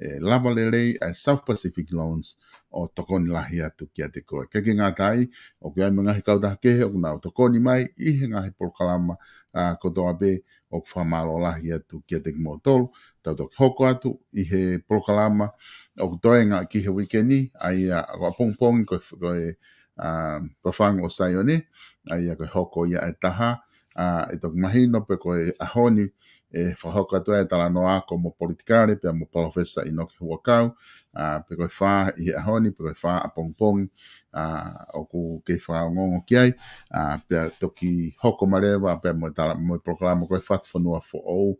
ʻe lava lelei ʻa e South Pacific Loans ʻo tokoni lahi atu kiate koe. Ka ke ngata ai, ʻoku ʻi ai mo e ngaahi kautaha kehe, ʻoku nau tokoni mai, ʻi he ngaahi polokalama, ā, kotoa pē, ʻoku fakamālō lahi atu kiate kimoutolu, tau toki hoko atu, ʻi he polokalama, ʻoku toenga ki he uike ni, ʻa ia, ʻapongipongi, ko e, ko e, ā, Fafangu ʻo Saione, ʻa ia ko e hoko ia ʻe taha, ā, ʻe toki mahino pē ko e ʻaho ni, ʻe fakahoko atu ai e talanoa ako mo politikale, pea mo Palōfesa ʻInoke Huʻakau, ā, pē ko e fā ʻi he ʻaho ni, pē ko e fā ʻapongipongi, ā, ʻoku kei fakaongoongo ki ai, ā, pea toki hoko mai leva, pea mo e tala-, mo e polokalama ko e Fatu Fonua Foʻou,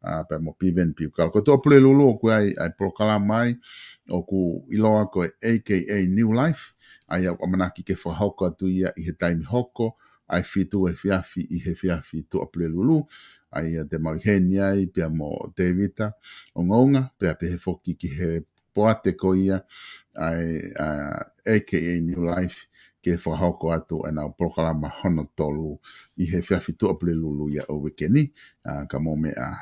ā, pea mo Piven Piukala. Ko e Tuʻapulelulu ʻoku ʻi ai, ʻa e polokalama ai, ʻoku ʻiloa ko e A K A New Life, ʻa ia ʻoku ʻamanaki ke fakahoko atu ia ʻi he taimi hoko, ʻa e fitu efiafi ʻi he efiafi Tuʻapulelulu, ʻa ia te mau ʻi heni ai, pea mo Tevita ʻOngounga, pea pehē foki ki he poate ko ia, ʻa e, ā, A K A New Life, ke fakahoko atu ʻenau polokalama hono tolu ʻi he efiafi Tuʻapulelulu ia ʻo e uike ni, ā, ka mou meʻa